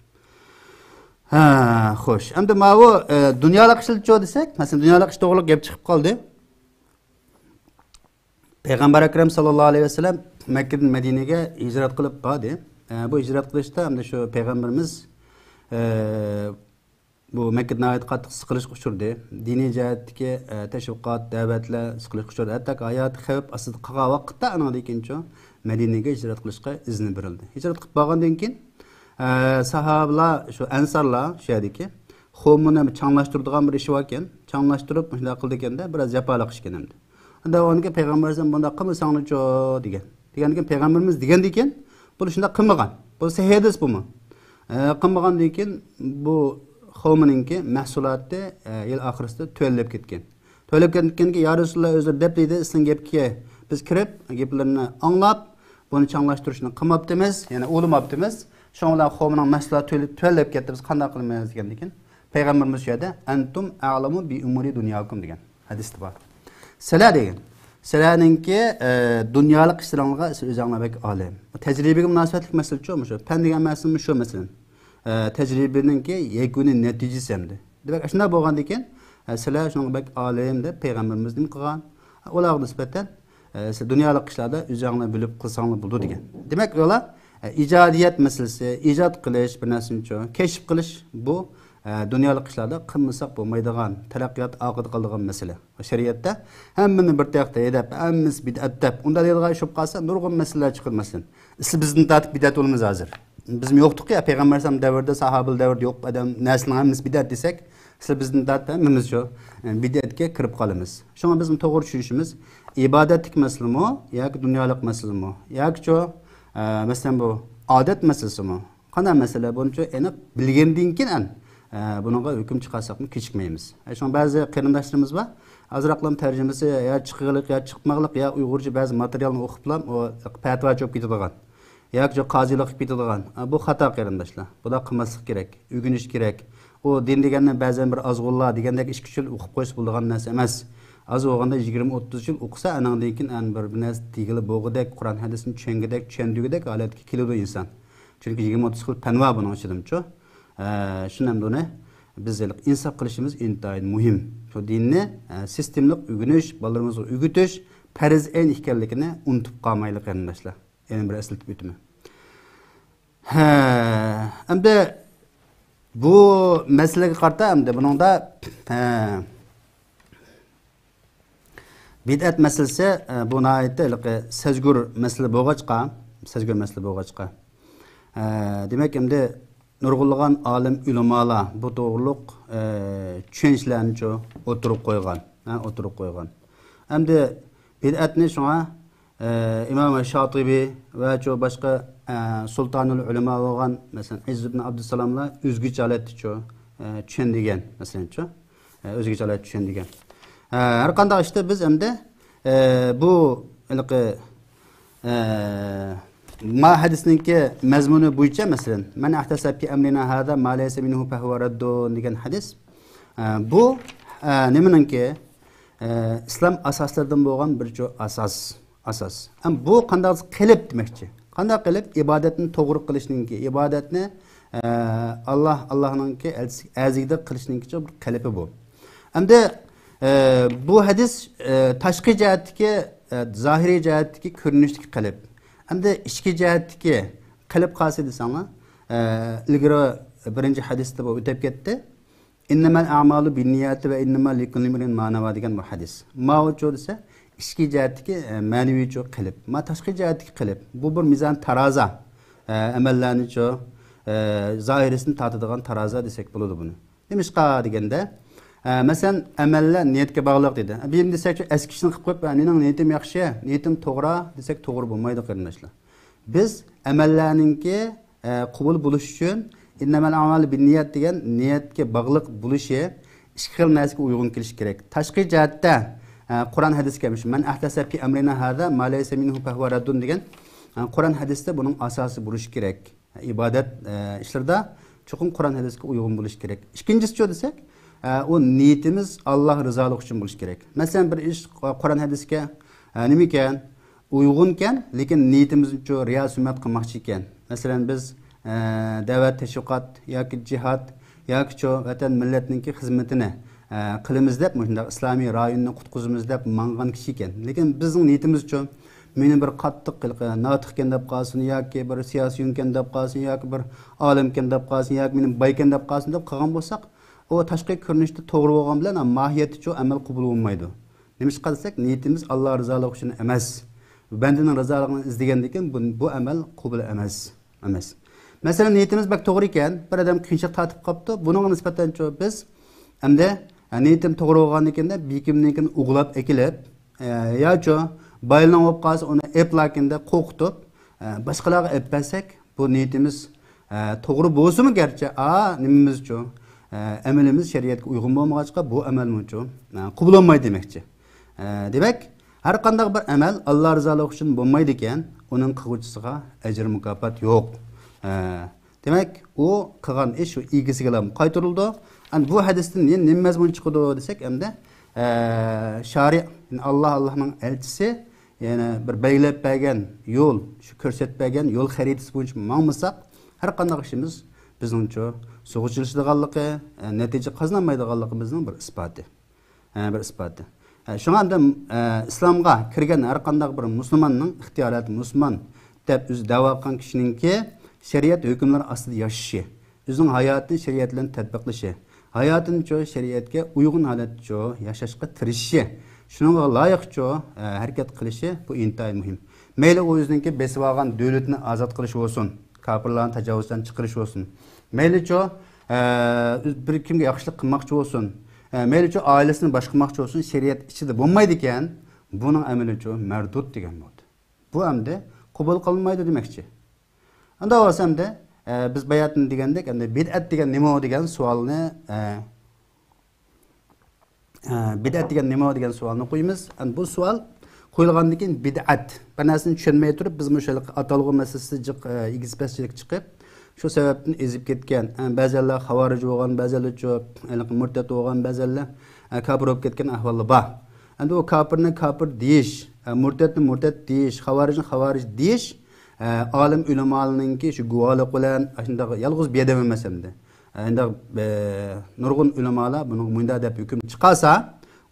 ھە، خوش. ئەمدى ماۋۇ، ئە، دۇنيالىق ئىشلىچۇ دېسەك، مەسىلەن، دۇنيالىق ئىش توغرىلىق گەپ چىقىپ قالدى. پەيغەمبەر ئەكرەم ساللاللاھۇ ئەلەيھى ۋەسەللەم مەككىدىن مەدىنىگە ھىجرەت قىلىپ باردى. ئە، بۇ ھىجرەت قىلىشتا ئەمدى شۇ پەيغەمبىرىمىز، ئە، بۇ مەككىدە ناھايىتى قاتتىق سىقىلىشقا ئۇچرىدى. دىنىي جەھەتتىكى، ئە، تەشۋىقات، دەۋەتلەر سىقىلىشقا ئۇچرىدى. ھەتتاكى ھاياتى خەۋپ ئاستىدا قالغان ۋاقىتتا ئانىڭدىن كېيىنچۇ مەدىنىگە ھىجرەت قىلىشقا ئىزنى بېرىلدى. ھىجرەت قىلىپ بارغاندىن كېيىن، ئە، ساھابىلار، شۇ ئەنسارلار شۇ يەردىكى، خۇمۇنى چاڭلاشتۇرىدىغان بىر ئىشى باركەن. چاڭلاشتۇرۇپ مۇشۇنداق قىلىدىكەن-دە، بىراز جاپالىق ئىشكەن ئەمدى. ئاندىن كېيىن پەيغەمبەر ئەلەيھىسسالام بۇنداق قىلمىساڭلىچۇ دېگەن. دېگەندىن كېيىن پەيغەمبىرىمىز دېگەندىن كېيىن بۇ شۇنداق قىلمىغان. بۇ سەھىھ ھەدىس بۇمۇ. ئە، قىلمىغاندىن كېيىن بۇ قومىنىڭكى مەھسۇلاتى، ئە، يىل ئاخىرىسىدا تۆۋەنلەپ كەتكەن. تۆۋەنلەپ كەتكەنكى يا رەسۇلاللا ئۆزلىرى دەپ دېدى، سىزنىڭ گەپكە بىز كىرىپ، گەپلىرىنى ئاڭلاپ، بۇنى چاڭلاشتۇرۇشنى قىلماپتىمىز، يەنى ئۇلىماپتىمىز. شۇنىڭ بىلەن قومىنىڭ مەھسۇلاتى تۆل-، تۆۋەنلەپ كەتتى، بىز قانداق قىلىمىز دېگەندىن كېيىن پەيغەمبىرىمىز شۇ يەردە، ئەنتۇم ئەئلەمۇ بىئۇمۇرى دۇنياكۇم دېگەن. ھەدىستە بار. سىلەر دېگەن. سىلەرنىڭكى، ئە، دۇنيالىق ئىشلىرىڭلارغا سىز ئۆزۈڭلار بەك ئالىم. تەجرىبىگە مۇناسىۋەتلىك مەسىلىچۇ مۇشۇ. پەن دېگەن مەسىلىمۇ شۇ مەسىلەن. ئە، تەجرىبىنىڭكى يەكۈنىي نەتىجىسى ئەمدى. دېمەك، ئاشۇنداق بولغاندىن كېيىن، ئە، سىلەر شۇنىڭغا بەك ئالىم دەپ پەيغەمبىرىمىز نېمە قىلغان؟ ئۇلارغا نىسبەتەن، ئە، سىز دۇنيالىق ئىشلاردا ئۆزۈڭلار بىلىپ قىلساڭلار بولىدۇ دېگەن. دېمەك، ئۇلار، ئە، ئىجادىيەت مەسىلىسى، ئىجاد قىلىش، بىر نەرسىنىچۇ كەشىپ قىلىش، بۇ ئە، دۇنيالىق ئىشلاردا قىلمىساق بولمايدىغان، تەرەققىيات ئارقىدا قالىدىغان مەسىلە. شەرىئەتتە ھەممىنى بىر تەختە ھەيدەپ، ھەممىسى بىدئەت دەپ، ئۇنداق دەيدىغان ئىش بولۇپ قالسا، نۇرغۇن مەسىلىلەر چىقىدۇ. مەسىلەن، سىلەر بىزدىن تارتىپ بىدئەت بولىمىز ھازىر. بىزمۇ يوقتۇق يا، پەيغەمبەر ئەلەيھىسسالام دەۋرىدە، ساھابىلەر دەۋرىدە يوق ئادەم، نەرسىنىڭ ھەممىسى بىدئەت دېسەك، سىلەر بىزدىن تارتىپ ھەممىمىز شۇ، ئە، بىدئەتكە كىرىپ قالىمىز. شۇڭا بىزمۇ توغرا چۈشىنىشىمىز، ئىبادەتلىك مەسىلىمۇ ياكى دۇنيالىق مەسىلىمۇ ياكى شۇ، ئە، مەسىلەن، بۇ ئادەت مەسىلىسىمۇ، قانداق مەسىلە بۇنىچۇ ئېنىق بىلگەندىن كېيىن ئەن، ئە، بۇنىڭغا ھۆكۈم چىقارساقمۇ كېچىكمەيمىز. ئە، شۇڭا بەزى قېرىنداشلىرىمىز بار، ئازراقلام تەرجىمىسى يا چىقىغلىق يا چىقماقلىق يا ئۇيغۇرچە بەزى ماتېرىيالنى ئوقۇپلام ئۇ پەتىۋاچى بولۇپ كېتىدىغان ياكى شۇ قازىلىق قىلىپ كېتىدىغان. ئە، بۇ خاتا قېرىنداشلار. بۇنداق قىلماسلىق كېرەك، ئۆگىنىش كېرەك. ئۇ دىن دېگەننى بەزەن بىر ئازغۇنلار دېگەندەك ئىككى ئۈچ يىل ئوقۇپ قويسا بولىدىغان نەرسە ئەمەس. ئاز بولغاندا يىگىرمە ئوتتۇز يىل ئوقۇسا، ئانىڭدىن كېيىن ئەنە بىر، بىر نەرسە دېگىلى بولغۇدەك، قۇرئان ھەدىسنى چۈشەنگۈدەك، چۈشەندۈرگۈدەك ھالەتكە كېلىدۇ ئىنسان. چۈنكى يىگىرمە ئوتتۇز خىل پەن بار بۇنىڭ ئىچىدىمۇچۇ. ئە، شۇنداق بۇنى بىز ھېلىقى ئىنساپ قىلىشىمىز ئىنتايىن مۇھىم. شۇ دىننى، ئە، سىستېمىلىق ئۆگىنىش، بالىلىرىمىزغا ئۆگىتىش پەرز ئەين ئىكەنلىكىنى ئۇنتۇپ قالمايلى، قېرىنداشلار. يەنە بىر ئەسلىتىپ ئۆتىمەن. ھە، ئەمدى بۇ مەسىلىگە قارىتا، ئەمدى بۇنىڭدا، ھە، بىدئەت مەسىلىسى، ئە، بۇ ناھايىتى ھېلىقى سەزگۈر مەسىلە بولغاچقا، سەزگۈر مەسىلە بولغاچقا، ئە، دېمەك، ئەمدى نۇرغۇنلىغان ئالىم ئۆلىمالار بۇ توغرۇلۇق، ئە، چۈشەنچىلەرنىچۇ ئوتتۇرىغا قويغان، ھە، ئوتتۇرىغا قويغان. ئەمدى بىدئەتنى شۇڭا، ئە، ئىمام شاتىبى ۋە چۇ باشقا، ئە، سۇلتانۇل ئۆلىما بولغان، مەسىلەن، ئىزز ئىبن ئابدۇسالاملار ئۆزگىچە ھالەتتىچۇ، ئە، چۈشەندۈرگەن، مەسىلەنچۇ. ئە، ئۆزگىچە ھالەتتە چۈشەندۈرگەن. ئە، ھەر قانداق ئىشتا بىز ئەمدى، ئە، بۇ ھېلىقى، ئە، ما ھەدىسنىڭكى مەزمۇنى بويىچە، مەسىلەن، مەن ئەھدەسە پى ئەمرىنا ھازا ما لەيسە مىنھۇ پەھۇۋە رەددۇن دېگەن ھەدىس. ئە، بۇ، ئە، نېمىنىڭكى؟ ئە، ئىسلام ئاساسلىرىدىن بولغان بىر چۇ ئاساس. ئاساس. ئەم بۇ قانداق قىلىپ دېمەكچى؟ قانداق قىلىپ ئىبادەتنى توغرا قىلىشنىڭكى، ئىبادەتنى، ئە، ئاللا، ئاللانىڭكى ئەلچىسى ئەزىگىدە قىلىشنىڭكى بىر قېلىپى بۇ. ئەمدى، ئە، بۇ ھەدىس، ئە، تاشقى جەھەتتىكى، ئە، زاھىرىي جەھەتتىكى كۆرۈنۈشتىكى قېلىپ. ئەمدى ئىچكى جەھەتتىكى قېلىپ قالسا دېسەڭلار، ئە، ئىلگىرى بىرىنچى ھەدىستە بۇ ئۆتۈپ كەتتى. ئىننەمەل ئەمالۇ بىننىيەتى ۋە ئىننەمە لىكۇللىمرىئىن ما نەۋا دېگەن بۇ ھەدىس. ماۋۇچۇ دېسە، ئىچكى جەھەتتىكى، ئە، مەنىۋىچۇ قېلىپ. ما تاشقى جەھەتتىكى قېلىپ. بۇ بىر مىزان تارازا. ئە، ئەمەللەرنىچۇ، ئە، زاھىرىسىنى تارتىدىغان تارازا دېسەك بولىدۇ بۇنى. نېمىشقا دېگەندە، ئە، مەسىلەن، ئەمەللەر نىيەتكە باغلىق دېدى. بىرىنى دېسەكچۇ، ئەسكى ئىشنى قىلىپ قويۇپ، ئە، مېنىڭ نىيىتىم ياخشى، نىيىتىم توغرا دېسەك توغرا بولمايدۇ، قېرىنداشلار. بىز ئەمەللەرنىڭكى، ئە، قوبۇل بولۇشى ئۈچۈن، ئىننەمەل ئەمالۇ بىننىيەت دېگەن نىيەتكە باغلىق بولۇشى ئىككى خىل نەرسىگە ئۇيغۇن كېلىشى كېرەك. تاشقى جەھەتتە، ئە، قۇرئان ھەدىسكە مەن ئەھدەسە پى ئەمرىنا ھازا ما لەيسە مىنھۇ پەھۇۋە رەددۇن دېگەن، ئە، قۇرئان ھەدىستە بۇنىڭ ئاساسى بولۇشى كېرەك. ئىبادەت، ئە، ئىشلىرىدا چوقۇم قۇرئان ھەدىسكە ئۇيغۇن بولۇشى كېرەك. ئىككىنچىسىچۇ دېسەك، ئە، ئۇ نىيىتىمىز ئاللا رىزالىقى ئۈچۈن بولۇشى كېرەك. مەسىلەن، بىر ئىش قۇرئان ھەدىسكە، ئە، نېمىكەن؟ ئۇيغۇنكەن، لېكىن نىيىتىمىزچۇ رىيا سۈمئەت قىلماقچى ئىكەن. مەسىلەن، بىز، ئە، دەۋەت، تەشۋىقات ياكى جىھاد ياكىچۇ ۋەتەن مىللەتنىڭكى خىزمىتىنى، ئە، قىلىمىز دەپ، مۇشۇنداق ئىسلامىي رايوننى قۇتقۇزىمىز دەپ ماڭغان كىشى ئىكەن. لېكىن بىزنىڭ نىيىتىمىزچۇ، مېنى بىر قاتتىق ھېلىقى ناتىقكەن دەپ قالسۇن ياكى بىر سىياسىيونكەن دەپ قالسۇن ياكى بىر ئالىمكەن دەپ قالسۇن ياكى مېنى بايكەن دەپ قالسۇن دەپ قىلغان بولساق، ئۇ تاشقى كۆرۈنۈشتە توغرا بولغان بىلەن، ئەمما ماھىيەتتىچۇ ئەمەل قوبۇل بولمايدۇ. نېمىشقا دېسەك، نىيىتىمىز ئاللا رىزالىقى ئۈچۈن ئەمەس. بەندىنىڭ رىزالىقىنى ئىزدىگەندىكىن بۇ، بۇ ئەمەل قوبۇل ئەمەس. ئەمەس. مەسىلەن، نىيىتىمىز بەك توغرا ئىكەن، بىر ئادەم قىيىنچىلىق تارتىپ قاپتۇ، بۇنىڭغا نىسبەتەنچۇ بىز ئەمدى، ئە، نىيىتىم توغرا بولغاندىكىن دەپ، بېكىمنىڭكىنى ئوغلاپ ئەكېلىپ، ئە، ياچۇ بايلىنىپ قالسا ئۇنى ئېپلاكىن دەپ قورقۇتۇپ، ئە، باشقىلارغا ئېلىپ بەرسەك، بۇ نىيىتىمىز، ئە، توغرا بولسىمۇ گەرچە، ئا، نېمىمىزچۇ، ئە، ئەمىلىمىز شەرىئەتكە ئۇيغۇن بولمىغاچقا، بۇ ئەمەلمۇچۇ، ئە، قوبۇل بولمايدۇ دېمەكچى. ئە، دېمەك، ھەر قانداق بىر ئەمەل ئاللا رىزالىقى ئۈچۈن بولمايدىكەن، ئۇنىڭ قىلغۇچىسىغا ئەجىر مۇكاپات يوق. ئە، دېمەك، ئۇ قىلغان ئىش شۇ ئىگىسىگىلا قايتۇرۇلىدۇ. ئەمدى بۇ ھەدىستىن يەنە نېمە مەزمۇن چىقىدۇ دېسەك، ئەمدى، ئە، شارىئ، يەنى ئاللا، ئاللانىڭ ئەلچىسى، يەنى بىر بەلگىلەپ بەرگەن يول، شۇ كۆرسەتىپ بەرگەن يول خەرىتىسى بويىچە ماڭمىساق، ھەر قانداق ئىشىمىز بىزنىڭچۇ سۇغا چىلىشىدىغانلىقى، ئە، نەتىجە قازىنالمايدىغانلىقىمىزنىڭ بىر ئىسپاتى. ئە، بىر ئىسپاتى. ئە، شۇڭا ئەمدى، ئە، ئىسلامغا كىرگەن ھەر قانداق بىر مۇسۇلماننىڭ ئىختىيارىيەتى مۇسۇلمان دەپ ئۆزى دەۋا قىلغان كىشىنىڭكى شەرىئەت ھۆكۈملىرى ئاستىدا ياشىشى، ئۆزىنىڭ ھاياتىنى شەرىئەت بىلەن تەتبىقلىشى، ھاياتىنىچۇ شەرىئەتكە ئۇيغۇن ھالەتتىچۇ ياشاشقا تىرىشىشى، شۇنىڭغا لايىقچۇ، ئە، ھەرىكەت قىلىشى بۇ ئىنتايىن مۇھىم. مەيلى ئۇ ئۆزىنىڭكى بېسىۋالغان دۆلىتىنى ئازاد قىلىش بولسۇن، كاپىرلارنى تاجاۋۇزچان چىقىرىش بولسۇن. مەيلىچۇ، ئە، بىر كىمگە ياخشىلىق قىلماقچى بولسۇن. ئە، مەيلىچۇ ئائىلىسىنى باشقۇرماقچى بولسۇن، شەرىئەت ئىچىدە بولمايدىكەن، بۇنىڭ ئەمىلىچۇ مەردۇد دېگەن بولدى. بۇ ئەمدى قوبۇل قىلىنمايدۇ دېمەكچى. ئۇنداق بولسا ئەمدى، ئە، بىز باياتىن دېگەندەك، ئەمدى بىدئەت دېگەن نېمە دېگەن سوئالنى، ئە، ئە، بىدئەت دېگەن نېمە دېگەن سوئالنى قويىمىز. ئەمدى بۇ سوئال قويۇلغاندىن كېيىن بىدئەت، بىر نەرسىنى چۈشەنمەي تۇرۇپ، بىز مۇشۇ ھېلىقى ئاتالغۇ مەسىلىسىدە جىق، ئە، ئېگىز-پەسچىلىك چىقىپ، شۇ سەۋەبتىن ئېزىپ كەتكەن، ئە، بەزەنلەر خاۋارىج بولغان، بەزەنلەرچۇ ھېلىقى مۇرتەت بولغان، بەزەنلەر، ئە، كاپىر بولۇپ كەتكەن ئەھۋاللار بار. ئەمدى ئۇ كاپىرنى كاپىر دېيىش، ئە، مۇرتەتنى مۇرتەت دېيىش، خاۋارىجنى خاۋارىج دېيىش، ئە، ئالىم ئۆلىمالارنىڭكى شۇ گۇۋاھلىق بىلەن، ئاشۇنداق يالغۇز بىر ئادەم ئەمەس ئەمدى. ئە، ئەندى، ئە، نۇرغۇن ئۆلىمالار بۇنىڭغا مۇنداق دەپ ھۆكۈم چىقارسا،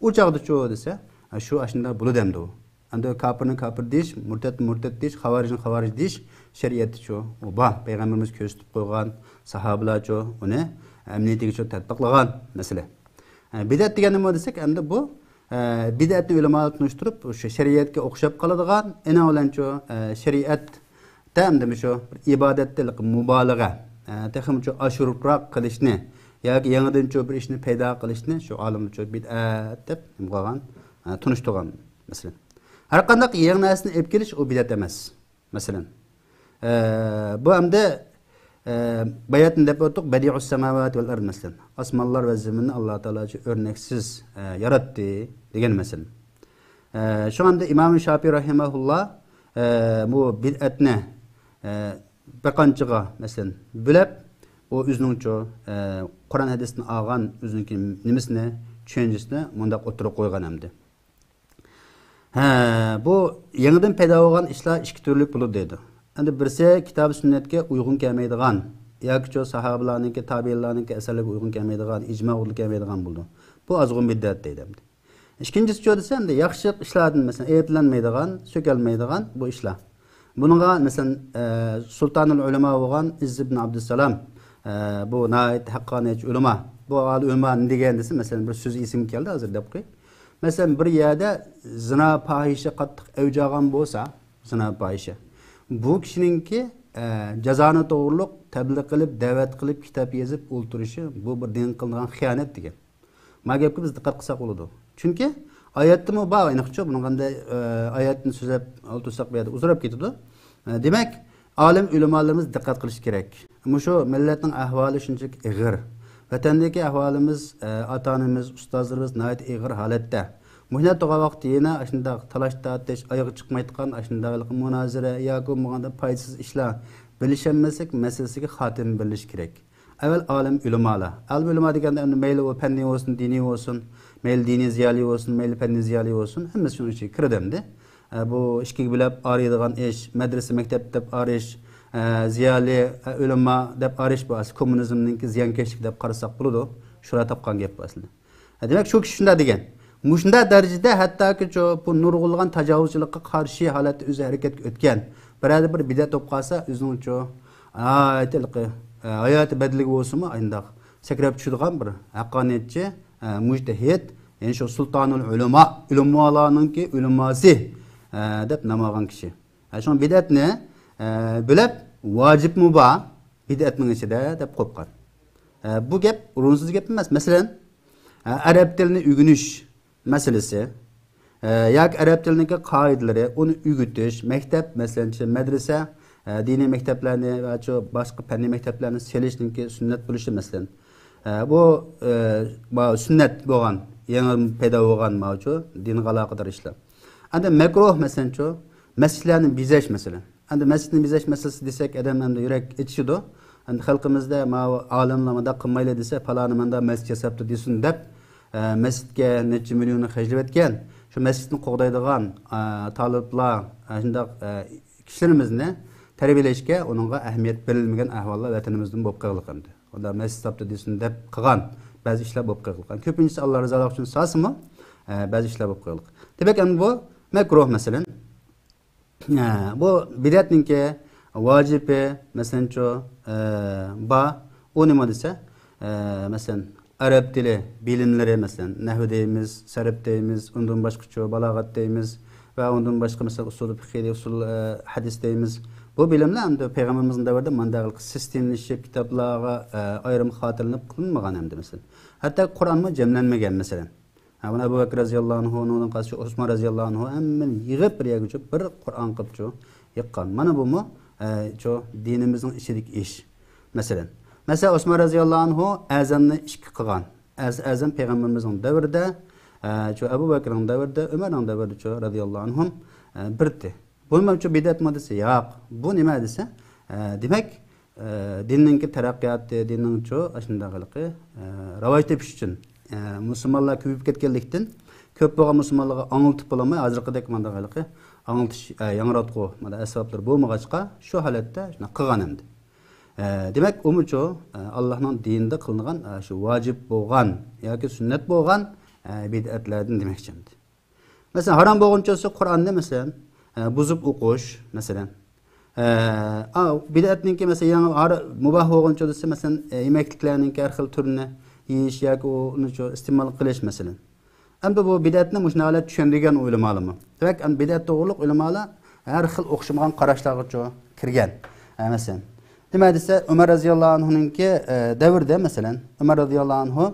ئۇ چاغدىچۇ دېسە، ئە، شۇ ئاشۇنداق بولىدۇ ئەمدى ئۇ. ئەمدى كاپىرنى كاپىر دېيىش، مۇرتەتنى مۇرتەت دېيىش، خاۋارىجنى خاۋارىج دېيىش شەرىئەتتىچۇ ئۇ بار. پەيغەمبىرىمىز كۆرسىتىپ قويغان، ساھابىلارچۇ ئۇنى ئەمەلىيىتىگىچۇ تەتبىقلىغان مەسىلە. ئە، بىدئەت دېگەن نېمە دېسەك، ئەمدى بۇ، ئە، بىدئەتنى ئۆلىمالار تونۇشتۇرۇپ، شۇ شەرىئەتكە ئوخشاپ قالىدىغان، ئېنىڭ بىلەنچۇ، ئە، شەرىئەتتە ئەمدى مۇشۇ بىر ئىبادەتتە مۇبالىغە، ئە، تېخىمۇچۇ ئاشۇرۇقراق قىلىشنى ياكى يېڭىدىنچۇ بىر ئىشنى پەيدا قىلىشنى شۇ ئالىملارچۇ بىدئەت دەپ نېمە قىلغان، ئە، تونۇشتۇرغان مەسىلەن. ھەر قانداق يېڭى نەرسىنى ئېلىپ كېلىش ئۇ بىدئەت ئەمەس. مەسىلەن، ئە، بۇ ئەمدى، ئە، باياتىن دەپ ئۆتتۇق، بەدىئۇس ساماۋاتى ۋەل ئەرد، مەسىلەن. ئاسمانلار ۋە زېمىننى ئاللا تائالا ئۆرنەكسىز، ئە، ياراتتى دېگەن مەسىلەن. ئە، شۇڭا ئەمدى ئىمام شاپىي رەھىمەھۇللا، ئە، بۇ بىدئەتنى، ئە، بىر قانچىغا، مەسىلەن، بۆلەپ، ئۇ ئۆزىنىڭچۇ، ئە، قۇرئان ھەدىستىن ئالغان ئۆزىنىڭكى نېمىسىنى، چۈشەنچىسىنى مۇنداق ئوتتۇرىغا قويغان ئەمدى. ھە، بۇ يېڭىدىن پەيدا بولغان ئىشلار ئىككى تۈرلۈك بولىدۇ دەيدۇ. ئەمدى بىرسى كىتاب سۈننەتكە ئۇيغۇن كەلمەيدىغان ياكىچۇ ساھابىلارنىڭكى، تابىئىنلارنىڭكى ئەسەرلىرىگە ئۇيغۇن كەلمەيدىغان، ئىجماغىلا كەلمەيدىغان بولىدۇ. بۇ ئازغۇن بىدئەت دەيدۇ ئەمدى. ئىككىنچىسىچۇ دېسە، ئەمدى ياخشى ئىشلاردىن، مەسىلەن، ئەيىبلەنمەيدىغان، سۆكەلمەيدىغان بۇ ئىشلار. بۇنىڭغا، مەسىلەن، ئە، سۇلتانۇل ئۆلىما بولغان ئىزز ئىبن ئابدۇسالام، ئە، بۇ ناھايىتى ھەققانىيەتچى ئۆلىما. بۇ ئالىي ئۆلىما نېمە دېگەن دېسە، مەسىلەن، بىر سۆز ئېسىمگە كەلدى، ھازىر دەپ قوياي. مەسىلەن، بىر يەردە زىنا، پاھىشە قاتتىق ئەۋج ئالغان بولسا، زىنا، پاھىشە، بۇ كىشىنىڭكى، ئە، جازانى توغرۇلۇق تەبلىغ قىلىپ، دەۋەت قىلىپ، كىتاب يېزىپ ئولتۇرۇشى، بۇ بىر دىنغا قىلىنغان خىيانەت دېگەن. ما گەپكە بىز دىققەت قىلساق بولىدۇ. چۈنكى ئايەتتىمۇ بار، ئېنىقچۇ، بۇنىڭغا ئەمدى، ئە، ئايەتنى سۆزلەپ ئولتۇرساق بۇ يەردە ئۇزىراپ كېتىدۇ. ئە، دېمەك، ئالىم ئۆلىمالىرىمىز دىققەت قىلىشى كېرەك. مۇشۇ مىللەتنىڭ ئەھۋالى شۇنچىلىك ئېغىر. ۋەتەندىكى ئەھۋالىمىز، ئە، ئاتا-ئانىمىز، ئۇستازلىرىمىز ناھايىتى ئېغىر ھالەتتە. مۇشۇنداق تۇرغان ۋاقىتتا يەنە ئاشۇنداق تالاش-تارتىش، ئايىغى چىقمايدىغان ئاشۇنداق مۇنازىرە ياكى بولمىغاندا پايدىسىز ئىشلار، بىلىشەلمەسلىك مەسىلىسىگە خاتىمە بېرىلىشى كېرەك. ئەۋۋەل ئالىم ئۆلىمالار. ئالىم ئۆلىما دېگەندە ئەمدى مەيلى ئۇ پەننىي بولسۇن، دىنىي بولسۇن، مەيلى دىنىي زىيالىي بولسۇن، مەيلى پەننىي زىيالىي بولسۇن، ھەممىسى شۇنىڭ ئىچىگە كىرىدۇ ئەمدى. ئە، بۇ ئىككىگە بۆلۈپ ئايرىيدىغان ئىش، مەدرىسە، مەكتەپ دەپ ئايرىش، ئە، زىيالىي، ئە، ئۆلىما دەپ ئايرىش بۇ ئەسلى كوممۇنىزمنىڭكى زىيانكەشلىكى دەپ قارىساق بولىدۇ. شۇلار تاپقان گەپ بۇ ئەسلىدە. دېمەك، شۇ كىشى شۇنداق دېگەن. مۇشۇنداق دەرىجىدە ھەتتاكى شۇ، بۇ نۇرغۇنلىغان تاجاۋۇزچىلىققا قارشى ھالەتتە ئۆزى ھەرىكەتكە ئۆتكەن. بىرەردە بىر بىدئەت بولۇپ قالسا، ئۆزىنىڭ شۇ، ھاياتى، ھاياتى بەدىلىگە بولسىمۇ، ئاينداق سەكرەپ چۈشىدىغان بىر ھەققانىيەتچى، ئە، مۇجتەھىد، يەنى شۇ سۇلتانۇل ئۆلىما، ئۆلىمالارنىڭكى ئۆلىماسى، ئە، دەپ نام ئالغان كىشى. ئە، شۇڭا بىدئەتنى، ئە، بۆلەپ ۋاجىپمۇ بار، بىدئەتنىڭ ئىچىدە دەپ قويۇپ قويغان. ئە، بۇ گەپ ئورۇنسىز گەپ ئەمەس. مەسىلەن، ئە، ئەرەب تىلىنى ئۆگىنىش مەسىلىسى، ئە، ياكى ئەرەب تىلىنىڭكى قائىدىلىرى، ئۇنى ئۆگىتىش، مەكتەپ، مەسىلەن، شۇ مەدرىسە، ئە، دىنىي مەكتەپلەرنى ۋە شۇ باشقا پەننىي مەكتەپلەرنى سېلىشنىڭكى سۈننەت بولۇشى، مەسىلەن. ئە، بۇ، ئە، ما-، سۈننەت بولغان، يېڭى پەيدا بولغان ماۋۇ شۇ دىنغا ئالاقىدار ئىشلار. ئەمدى مەكرۇھ، مەسىلەن، شۇ مەسچىتلەرنى بېزەش، مەسىلەن. ئەمدى مەسچىتنى بېزەش مەسىلىسى دېسەك، ئادەم ئەمدى يۈرەك ئېچىشىدۇ. ئەمدى خەلقىمىزدە ماۋۇ ئالىملار مۇنداق قىلمايلى دېسە، پالانى مۇنداق مەسچىت ياساپتۇ دېسۇن دەپ، ئە، مەسچىتكە نەچچە مىليوننى خەجلىۋەتكەن، شۇ مەسچىتنى قوغدايدىغان، ئە، تالىپلار، ئە، شۇنداق، ئە، كىشىلىرىمىزنى تەربىيەلەشكە ئۇنىڭغا ئەھمىيەت بېرىلمىگەن ئەھۋاللار ۋەتىنىمىزدىمۇ بولۇپ قېلىقلىق ئەمدى. ئۇنداق مەسچىت ياساپتۇ دېسۇن دەپ قىلغان بەزى ئىشلار بولۇپ قېلىقلىق. كۆپىنچىسى ئاللا رىزالىقى ئۈچۈن سالسىمۇ، ئە، بەزى ئىشلار بولۇپ قېلىقلىق. دېمەك، ئەمدى بۇ مەكرۇھ، مەسىلەن. ھە، بۇ بىدئەتنىڭكى ۋاجىپى، مەسىلەنچۇ، ئە، بار. ئۇ نېمە دېسە، ئە، مەسىلەن، ئەرەب تىلى بىلىملىرى، مەسىلەن، نەھۋ دەيمىز، سەرپ دەيمىز، ئۇندىن باشقىچۇ بالاغەت دەيمىز ۋە ئۇندىن باشقا، مەسىلەن، ئۇسۇل پىقھى، ئۇسۇل، ئە، ھەدىس دەيمىز. بۇ بىلىملەر ئەمدى پەيغەمبىرىمىزنىڭ دەۋرىدە مانداق سىستېمىلىشىپ، كىتابلارغا، ئە، ئايرىم خاتىرىلىنىپ قىلىنمىغان ئەمدى، مەسىلەن. ھەتتا قۇرئانمۇ جەملەنمىگەن، مەسىلەن. ھە، بۇنى ئەبۇ بەكرى رەزىياللاھۇ ئەنھۇ، ئۇنىڭدىن قالسا ئوسمان رەزىياللاھۇ ئەنھۇ ھەممىنى يىغىپ بىر يەرگە چۈشۈپ بىر قۇرئان قىلىپ چۈ يىغقان. مانا بۇمۇ، ئە، چۇ دىنىمىزنىڭ ئىچىدىكى ئىش. مەسىلەن، مەسىلەن، ئوسمان رەزىياللاھۇ ئەنھۇ ئەزاننى ئىككى قىلغان. ئەز-، ئەزان پەيغەمبىرىمىزنىڭ دەۋرىدە، ئە، چۇ ئەبۇ بەكرىنىڭ دەۋرىدە، ئۆمەرنىڭ دەۋرىدە چۇ رەزىياللاھۇ ئەنھۇم، ئە، بىرتى. بۇنى مەن چۇ بىدئەتمۇ دېسە، ياق. بۇ نېمە دېسە، ئە، دېمەك، ئە، دىننىڭكى تەرەققىياتى، دىننىڭچۇ ئاشۇنداق ھېلىقى، ئە، راۋاج تېپىش ئۈچۈن، ئە، مۇسۇلمانلار كۆپىيىپ كەتكەنلىكتىن، كۆپ بولغان مۇسۇلمانلارغا ئاڭلىتىپ بولالماي، ھازىرقىدەك مانداق ھېلىقى ئاڭلىتىش، ئە، ياڭراتقۇ، مانا ئەسۋابلىرى بولمىغاچقا، شۇ ھالەتتە شۇنداق قىلغان ئەمدى. ئە، دېمەك، ئۇمۇچۇ، ئە، ئاللاھنىڭ دىنىدا قىلىنغان، ئە، شۇ ۋاجىپ بولغان ياكى سۈننەت بولغان، ئە، بىدئەتلەردىن دېمەكچى ئەمدى. مەسىلەن، ھارام بولغۇنچە بولسا قۇرئاننى، مەسىلەن، ئە، بۇزۇپ ئوقۇش، مەسىلەن. ئە، ئا، بىدئەتنىڭكى، مەسىلەن، يېڭى ھار-، مۇباھ بولغۇنچە بولسا، مەسىلەن، ئە، يېمەكلىكلەرنىڭكى ھەر خىل تۈرىنى يېيىش ياكى ئۇنىچۇ ئىستېمال قىلىش، مەسىلەن. ئەمدى بۇ بىدئەتنى مۇشۇنداق ھالەتتە چۈشەندۈرگەن ئۆلىمالارمۇ. دېمەك، ئەمدى بىدئەت توغرۇلۇق ئۆلىمالار ھەر خىل ئوخشىمىغان قاراشلارغىچۇ كىرگەن. ئە، مەسىلەن، نېمە دېسە، ئۆمەر رەزىياللاھۇ ئەنھۇنىڭكى، ئە، دەۋرىدە، مەسىلەن، ئۆمەر رەزىياللاھۇ ئەنھۇ،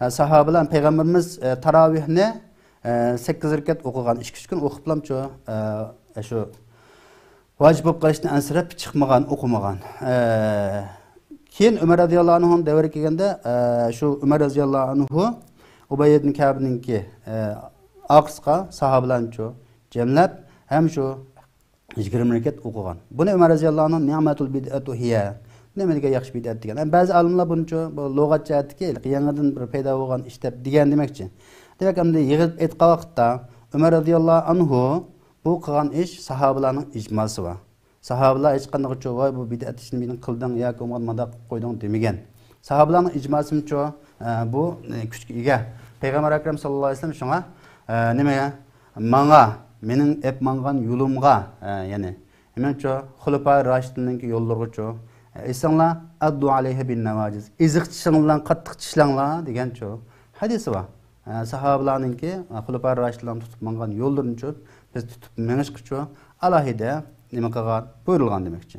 ئە، ساھابىلەر پەيغەمبىرىمىز، ئە، تاراۋىھنى، ئە، سەككىز رەكەت ئوقۇغان، ئىككى، ئۈچ كۈن ئوقۇپلامچۇ، ئە، شۇ ۋاجىپ بولۇپ قېلىشتىن ئەنسىرەپ چىقمىغان، ئوقۇمىغان. ئە، كېيىن ئۆمەر رەزىياللاھۇ ئەنھۇنىڭ دەۋرىگە كەلگەندە، ئە، شۇ ئۆمەر رەزىياللاھۇ ئەنھۇ ئۇبەي ئىبن كەبنىڭكى، ئە، ئارقىسىغا ساھابىلەرنىچۇ جەملەپ، ھەم شۇ يىگىرمە رەكەت ئوقۇغان. بۇنى ئۆمەر رەزىياللاھۇ ئەنھۇ نىئمەتۇل بىدئەتۇ ھىيە، نېمە دېگەن ياخشى بىدئەت دېگەن. ئەمما بەزى ئالىملار بۇنىچۇ بۇ لۇغەت جەھەتتىكى يېڭىدىن بىر پەيدا بولغان ئىش دەپ دېگەن دېمەكچى. دېمەك، ئەمدى يىغىپ ئېيتقان ۋاقىتتا، ئۆمەر رەزىياللاھۇ ئەنھۇ بۇ قىلغان ئىش ساھابىلارنىڭ ئىجماسى بار. ساھابىلار ھېچقاندىغىچۇ، ۋاي، بۇ بىدئەت ئىشنى مېنىڭ قىلدىڭ ياكى ئۇمۇ مانداق قىلىپ قويدۇڭ دېمىگەن. ساھابىلارنىڭ ئىجماسىمچۇ، ئە، بۇ، ئە، كۈچكە ئىگە. پەيغەمبەر ئەكرەم ساللاللاھۇ ئەلەيھى ۋەسەللەم شۇڭا، ئە، نېمە، ماڭا، مېنىڭ ئېپ ماڭغان يولۇمغا، ئە، يەنى، نېمەچۇ، خۇلەپائى راشىدىننىڭكى يوللىرىغىچۇ، ئە، ئېسىڭلار، ئەددۇ ئەلەيھا بىن نەۋاجىز، ئېزىق چىشىڭ بىلەن قاتتىق چىشلاڭلار دېگەنچۇ ھەدىسى بار. ئە، ساھابىلارنىڭكى، ئە، خۇلەپائى راشىدلارنى تۇتۇپ ماڭغان يوللىرىنىچۇ بىز تۇتۇپ مېڭىشقىچۇ ئالاھىدە نېمە قىلغان، بۇيرۇلغان دېمەكچى.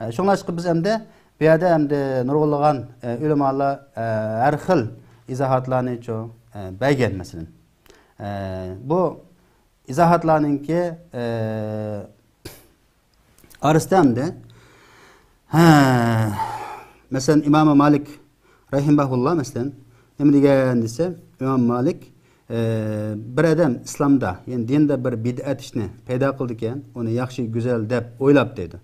ئە، شۇڭلاشقا بىز ئەمدى بۇ يەردە ئەمدى نۇرغۇنلىغان، ئە، ئۆلىمالار، ئە، ھەر خىل ئىزاھاتلارنىچۇ، ئە، بەرگەن، مەسىلەن. ئە، بۇ ئىزاھاتلارنىڭكى، ئە، ئارىسىدا ئەمدى، ھە، مەسىلەن، ئىمامى مالىك رەھىمەھۇللا، مەسىلەن، نېمە دېگەن دېسە، ئىمام مالىك، ئە، بىر ئادەم ئىسلامدا، يەنى دىندا بىر بىدئەت ئىشنى پەيدا قىلىدىكەن، ئۇنى ياخشى، گۈزەل دەپ ئويلاپ دەيدۇ.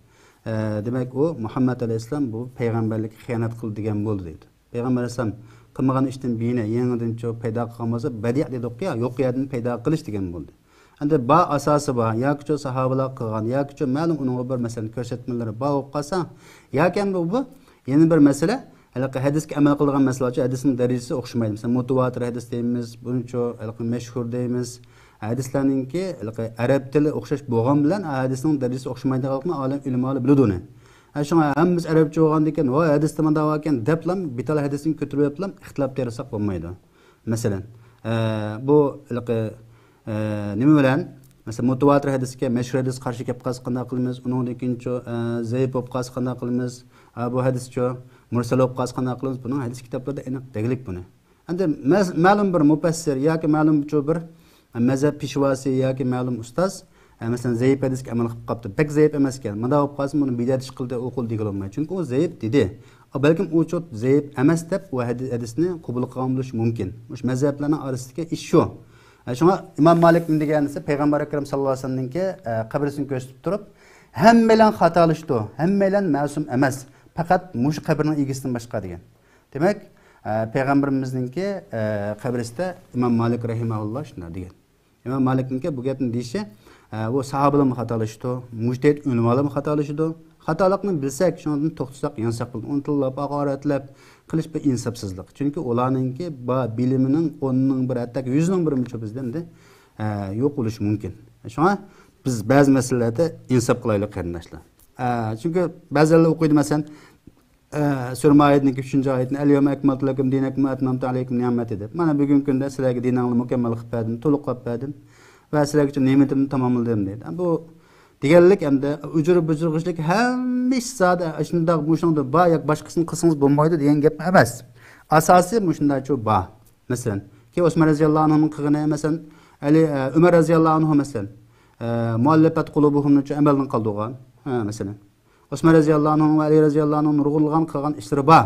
ئە، دېمەك، ئۇ مۇھەممەد ئەلەيھىسسالام بۇ پەيغەمبەرلىككە خىيانەت قىلدى دېگەن بولدى دەيدۇ. پەيغەمبەر ئەلەيھىسسالام قىلمىغان ئىشتىن بىيىنە يېڭىدىنچۇ پەيدا قىلغان بولسا، بەدىئ دېدۇققۇ يا، يوق يەردىن پەيدا قىلىش دېگەن بولدى. ئەمدى بار ئاساسى بار، ياكىچۇ ساھابىلار قىلغان، ياكىچۇ مەلۇم ئۇنىڭغا بىر، مەسىلەن، كۆرسەتمىلىرى بار بولۇپ قالسا، ياكى ئەمدى بۇ يەنە بىر مەسىلە، ھېلىقى ھەدىسكە ئەمەل قىلىدىغان مەسىلىچۇ، ھەدىسنىڭ دەرىجىسى ئوخشىمايدۇ. مەسىلەن، مۇتەۋاتىر ھەدىس دەيمىز، بۇنىچۇ، ھېلىقى مەشھۇر دەيمىز. ھەدىسلەرنىڭكى ھېلىقى ئەرەب تىلى ئوخشاش بولغان بىلەن، ھەدىسنىڭ دەرىجىسى ئوخشىمايدىغانلىقىنى ئالەم ئۆلىمالار بىلىدۇ ئۇنى. ھە، شۇڭا ھەممىمىز ئەرەبچە بولغاندىكىن، ۋاي، ھەدىستە مۇنداق باركەن دەپلا، بىتال ھەدىسنى كۆتۈرۈۋېلىپلا ئىختىلاپتا يارىساق بولمايدۇ. مەسىلەن، ئە، بۇ ھېلىقى، ئە، نېمە بىلەن؟ مەسىلەن، مۇتەۋاتىر ھەدىسكە مەشھۇر ھەدىس قارشى كەپ قالسا قانداق قىلىمىز؟ ئۇنىڭدىن كېيىنچۇ، ئە، زەئىپ بولۇپ قالسا قانداق قىلىمىز؟ ئە، بۇ ھەدىسچۇ مۇرسەل بولۇپ قالسا قانداق قىلىمىز؟ بۇنىڭ ھەدىس كىتابلىرىدا ئېنىق دەگلىك بۇنى. ئەمدى مەز-، مەلۇم بىر مۇپەسسىر ياكى مەلۇم بىر مەزھەپ پېشۋاسى ياكى مەلۇم ئۇستاز، ئە، مەسىلەن، زەئىپ ھەدىسكە ئەمەل قىلىپ قاپتۇ. بەك زەئىپ ئەمەسكەن. مۇنداق بولۇپ قالسا، بۇنى بىدئەت ئىش قىلدى، ئۇ قىلدى دېگىلى بولمايدۇ. چۈنكى ئۇ زەئىپ دېدى. ئا، بەلكىم ئۇ چوت زەئىپ ئەمەس دەپ، ئۇ ھەدى-، ھەدىسنى قوبۇل قىلغان بولۇشى مۇمكىن. مۇشۇ مەزھەپلەرنىڭ ئارىسىدىكى ئىش شۇ. ئە، شۇڭا ئىمام مالىك نېمە دېگەن دېسە، پەيغەمبەر ئەكرەم ساللاللاھۇ ئەلەيھى ۋەسەللەمنىڭكى، ئە، قەبرىسىنى كۆرسىتىپ تۇرۇپ، ھەممەيلەن خاتالىشىدۇ، ھەممەيلەن مەسۇم ئەمەس، پەقەت مۇشۇ قەبرىنىڭ ئىگىسىدىن باشقا دېگەن. دېمەك، ئە، پەيغەمبىرىمىزنىڭكى، ئە، قەبرىسىدە ئىمام مالىك رەھىمەھۇللا شۇنداق دېگەن. ئىمام مالىكنىڭكى بۇ گەپنى دېيىشى، ئە، بۇ ساھابىلارمۇ خاتالىشىدۇ، مۇجتەھىد ئۆلىمالارمۇ خاتالىشىدۇ. خاتالىقنى بىلسەك، شۇنىڭدىن توختىساق، يانساق بولىدۇ. ئۇنى تىللاپ، ھاقارەتلەپ قىلىش بىر ئىنساپسىزلىق. چۈنكى ئۇلارنىڭكى بار بىلىمىنىڭ ئوننىڭ بىرى، ھەتتاكى يۈزنىڭ بىرىمۇ بىزدە ئەمدى، ئە، يوق بولۇشى مۇمكىن. شۇڭا بىز بەزى مەسىلىلەردە ئىنساپ قىلايلى، قېرىنداشلار. ئە، چۈنكى بەزىلەر ئوقۇيدۇ، مەسىلەن، ئە، سۈرە مائىدىنىڭكى ئۈچىنچى ئايىتىنى، «ئەليەۋمە ئەكمەلتۇ لەكۇم دىنەكۇم ۋە ئەتمەمتۇ ئەلەيكۇم نىئمەتى» دەپ. مانا بۈگۈنكى كۈندە سىلەرگە دىنىڭلارنى مۇكەممەل قىلىپ بەردىم، تولۇقلاپ بەردىم ۋە سىلەرگىچە نېمىتىمنى تاماملىدىم دەيدۇ. بۇ دېگەنلىك ئەمدى ئۇجۇر-بۇجۇرغىچىلىك ھەممە ئىش زادى شۇنداق، مۇشۇنىڭدا بار ياكى باشقىسىنى قىلسىڭىز بولمايدۇ دېگەن گەپ ئەمەس. ئاساسى مۇشۇنداقچۇ بار. مەسىلەن، كېيىن ئوسمان رەزىياللاھۇ ئەنھۇنىڭ قىلغىنى، مەسىلەن، ئەلى، ئە، ئۆمەر رەزىياللاھۇ ئەنھۇ، مەسىلەن، ئە، مۇئەللەپەت قۇلۇبۇھۇمنىچۇ ئەمەلدىن قالدۇرغان. ھە، مەسىلەن. ئوسمان رەزىياللاھۇ ئەنھۇ ۋە ئەلى رەزىياللاھۇ ئەنھۇ نۇرغۇنلىغان قىلغان ئىشلىرى بار.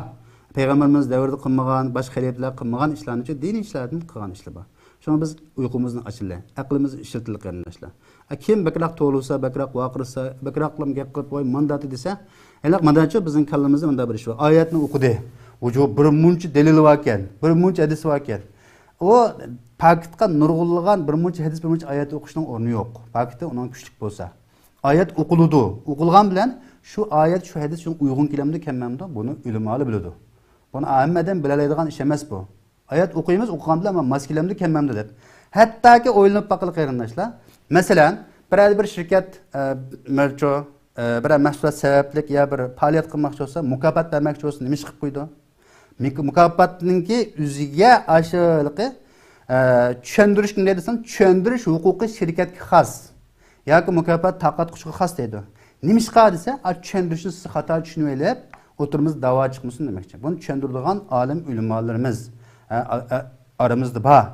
پەيغەمبىرىمىز دەۋرىدە قىلمىغان، باشقا خەلىپىلەر قىلمىغان ئىشلارنىچۇ دىنىي ئىشلاردىن قىلغان ئىشلىرى بار. شۇڭا بىز ئۇيقۇمىزنى ئاچىلى، ئەقلىمىزنى ئىشلىتىلى، قېرىنداشلار. ئە، كىم بەكرەك توۋلىسا، بەكرەك ۋارقىرىسا، بەكرەكلا گەپ قىلىپ، ۋاي، مانداق دېسە، ھېلىق مانداچۇ بىزنىڭ كاللىمىزدا مۇنداق بىر ئىش بار. ئايەتنى ئوقۇدى. ۋۇجۇ، بىر مۇنچە دەلىلى باركەن، بىر مۇنچە ھەدىسى باركەن. ئۇ پاكىتقا نۇرغۇنلىغان بىر مۇنچە ھەدىس، بىر مۇنچە ئايەت ئوقۇشنىڭ ئورنى يوق. پاكىتى ئۇنىڭ كۈچلۈك بولسا. ئايەت ئوقۇلىدۇ. ئوقۇلغان بىلەن شۇ ئايەت، شۇ ھەدىس شۇنىڭغا ئۇيغۇن كېلەمدۇ، كەلمەمدۇ، بۇنى ئۆلىمالار بىلىدۇ. بۇنى ھەممە ئادەم بىلەلەيدىغان ئىش ئەمەس بۇ. ئايەت ئوقۇيمىز، ئوقۇغان بىلەن ماس كېلەمدۇ، كەلمەمدۇ دەپ. ھەتتاكى ئويلىنىپ باقىلى قېرىنداشلار. مەسىلەن، بىرەر بىر شىركەت، ئە، مەرچۇ، ئە، بىرەر مەھسۇلات سەۋەبلىك يا بىر پائالىيەت قىلماقچى بولسا، مۇكاپات بەرمەكچى بولسا، نېمە ئىش قىلىپ قويىدۇ؟ مۇك-، مۇكاپاتنىڭكى ئۆزىگە ئاشۇلىقى، ئە، چۈشەندۈرۈش نېمە دەيدۇ دېسەڭ، چۈشەندۈرۈش ھوقۇقى شىركەتكە خاس. ياكى مۇكاپات تارقاتقۇچىغا خاس دەيدۇ. نېمىشقا دېسە، ئا، چۈشەندۈرۈشنى سىز خاتا چۈشىنىۋېلىپ، ئوتتۇرىمىزدا داۋا چىقمىسۇن دېمەكچى. بۇنى چۈشەندۈرىدىغان ئالىم ئۆلىمالىرىمىز، ئە، ئا-، ئا-، ئارىمىزدا بار.